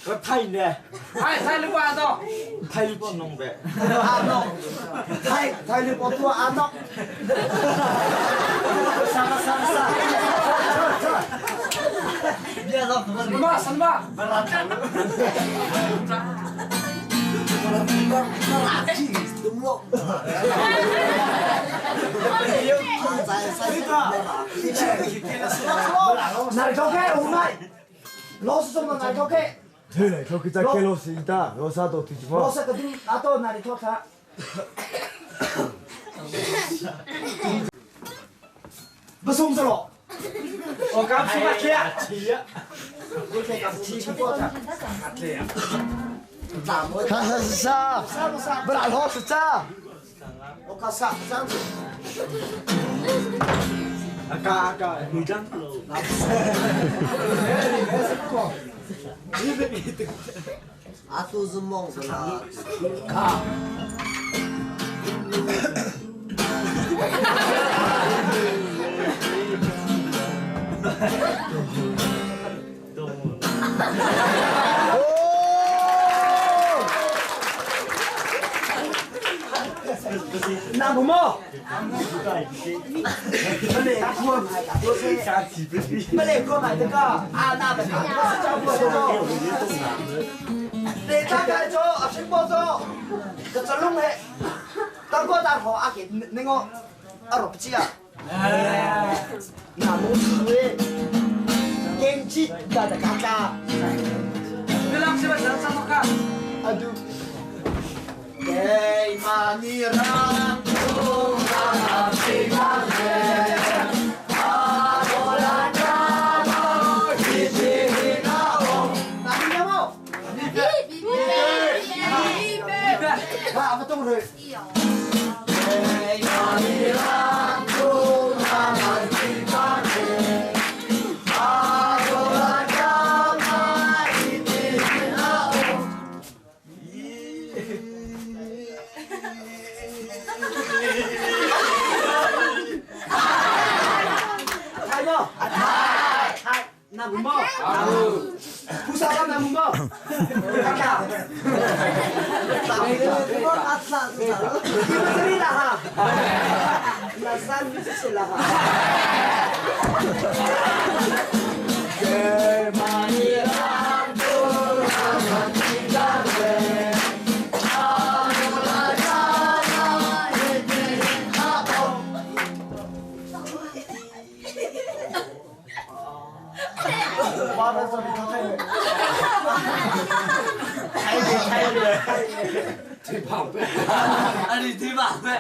Ka thai ne. Thai thai lu ba to. Thai lu ba nong be. A nong. Thai thai lu ba tu a nong. Sa sa sa. Ma san ma. 哪头开？我买。老师怎么哪头开？对了，头去在给老师一打，老师都提老师个顶阿到哪里头开？不送着了。我刚出来吃啊，吃啊，我才刚吃过的。看看是啥？不拉老是啥？我看啥这样子。阿嘎阿嘎，你讲喽。阿都是梦是啦。卡。那不么？没来过买的，没来过买这个啊，那的，我是叫过这个。你大概做啊，全部做，这这弄的，当过大好阿给那个阿罗不记啊。那侬是喂，经济大的嘎嘎。你啷个是怎么看？阿杜。Kay manirang 啊，你听吧，对。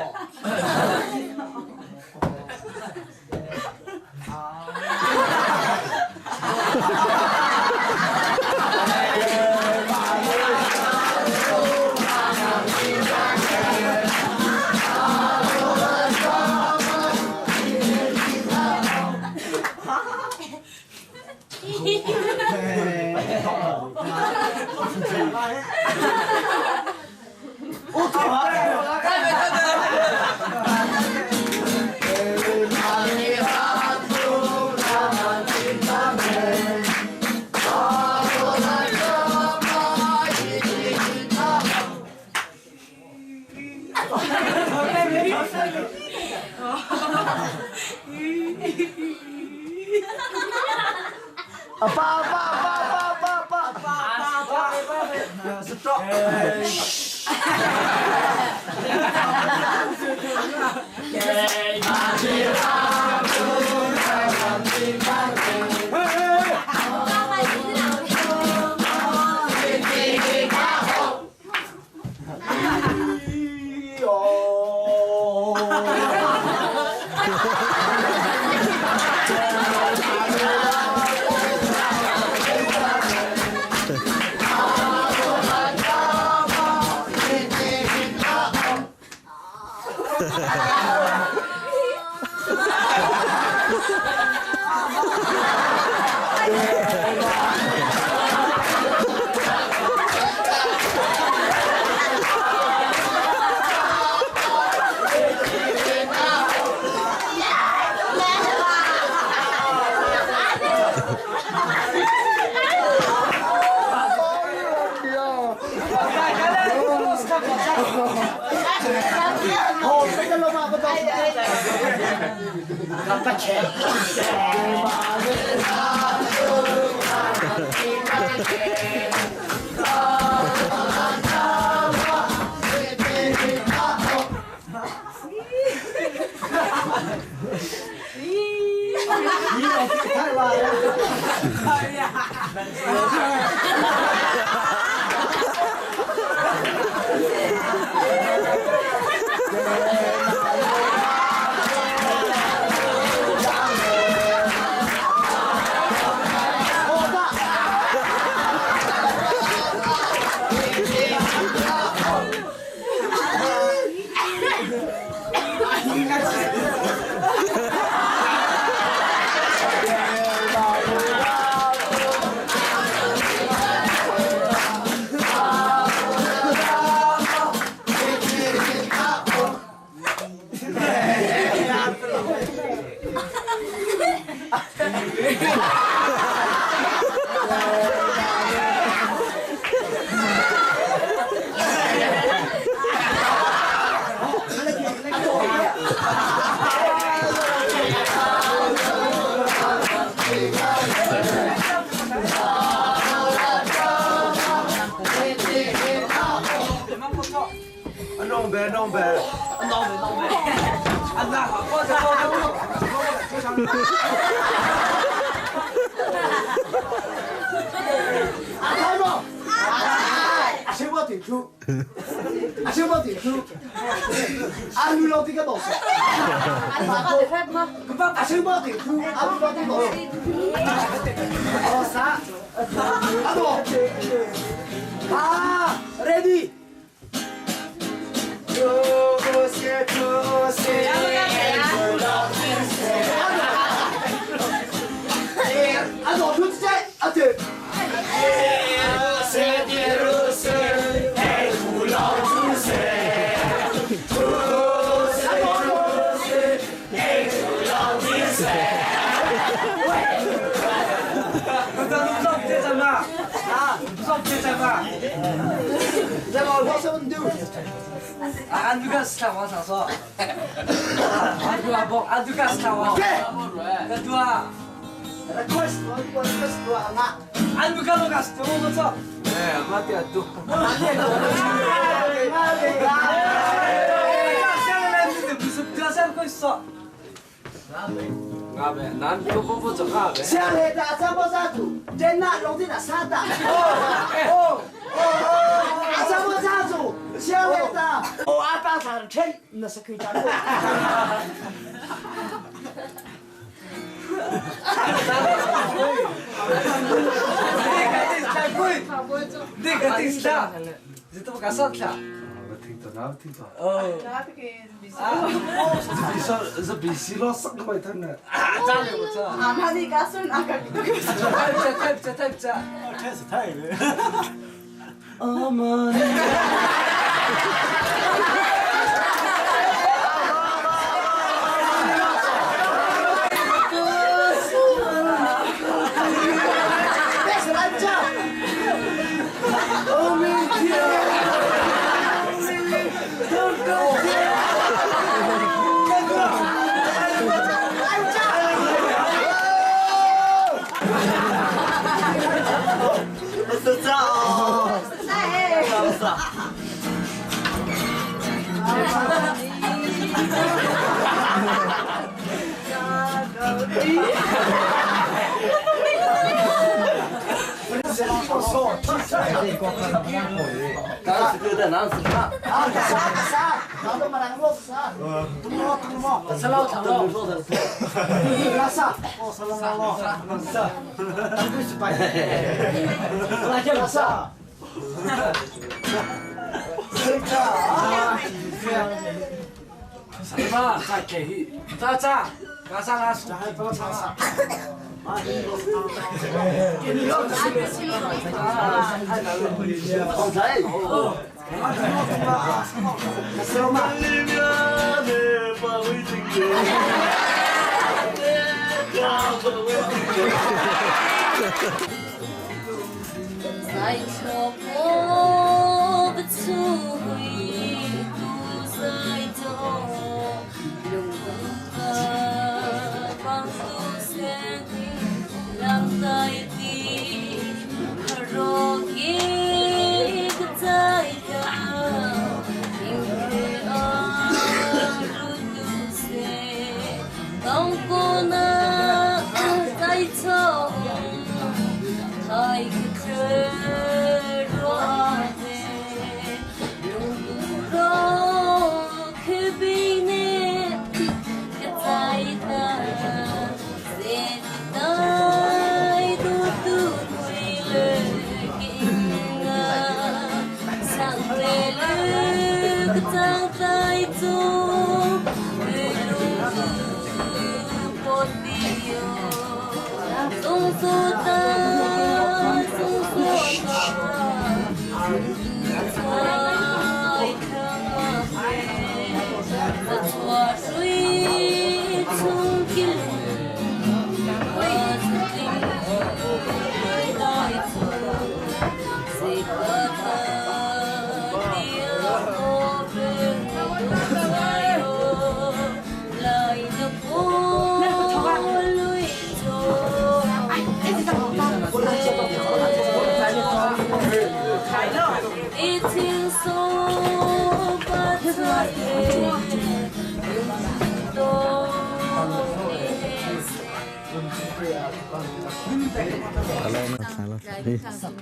爸爸爸爸爸爸爸爸，是这。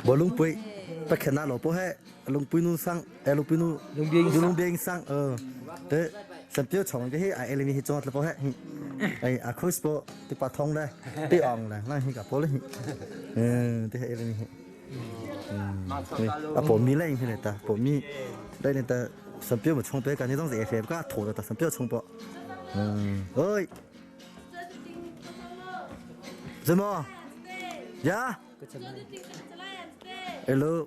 Bolungpui pakhena lo po he lungpui nu sang e lungpui nu lungbiang sang te sampio chong ke hi a elimi hi chot po he ai a khus po ti pa thong le ti ong le na hi ka po le hi te he elimi hi a po mi le hi le ta po mi đây là ta sampio mà chong pe ka ni dong ze fe ka tho ta sampio chong po ơi 什么？呀？Hello.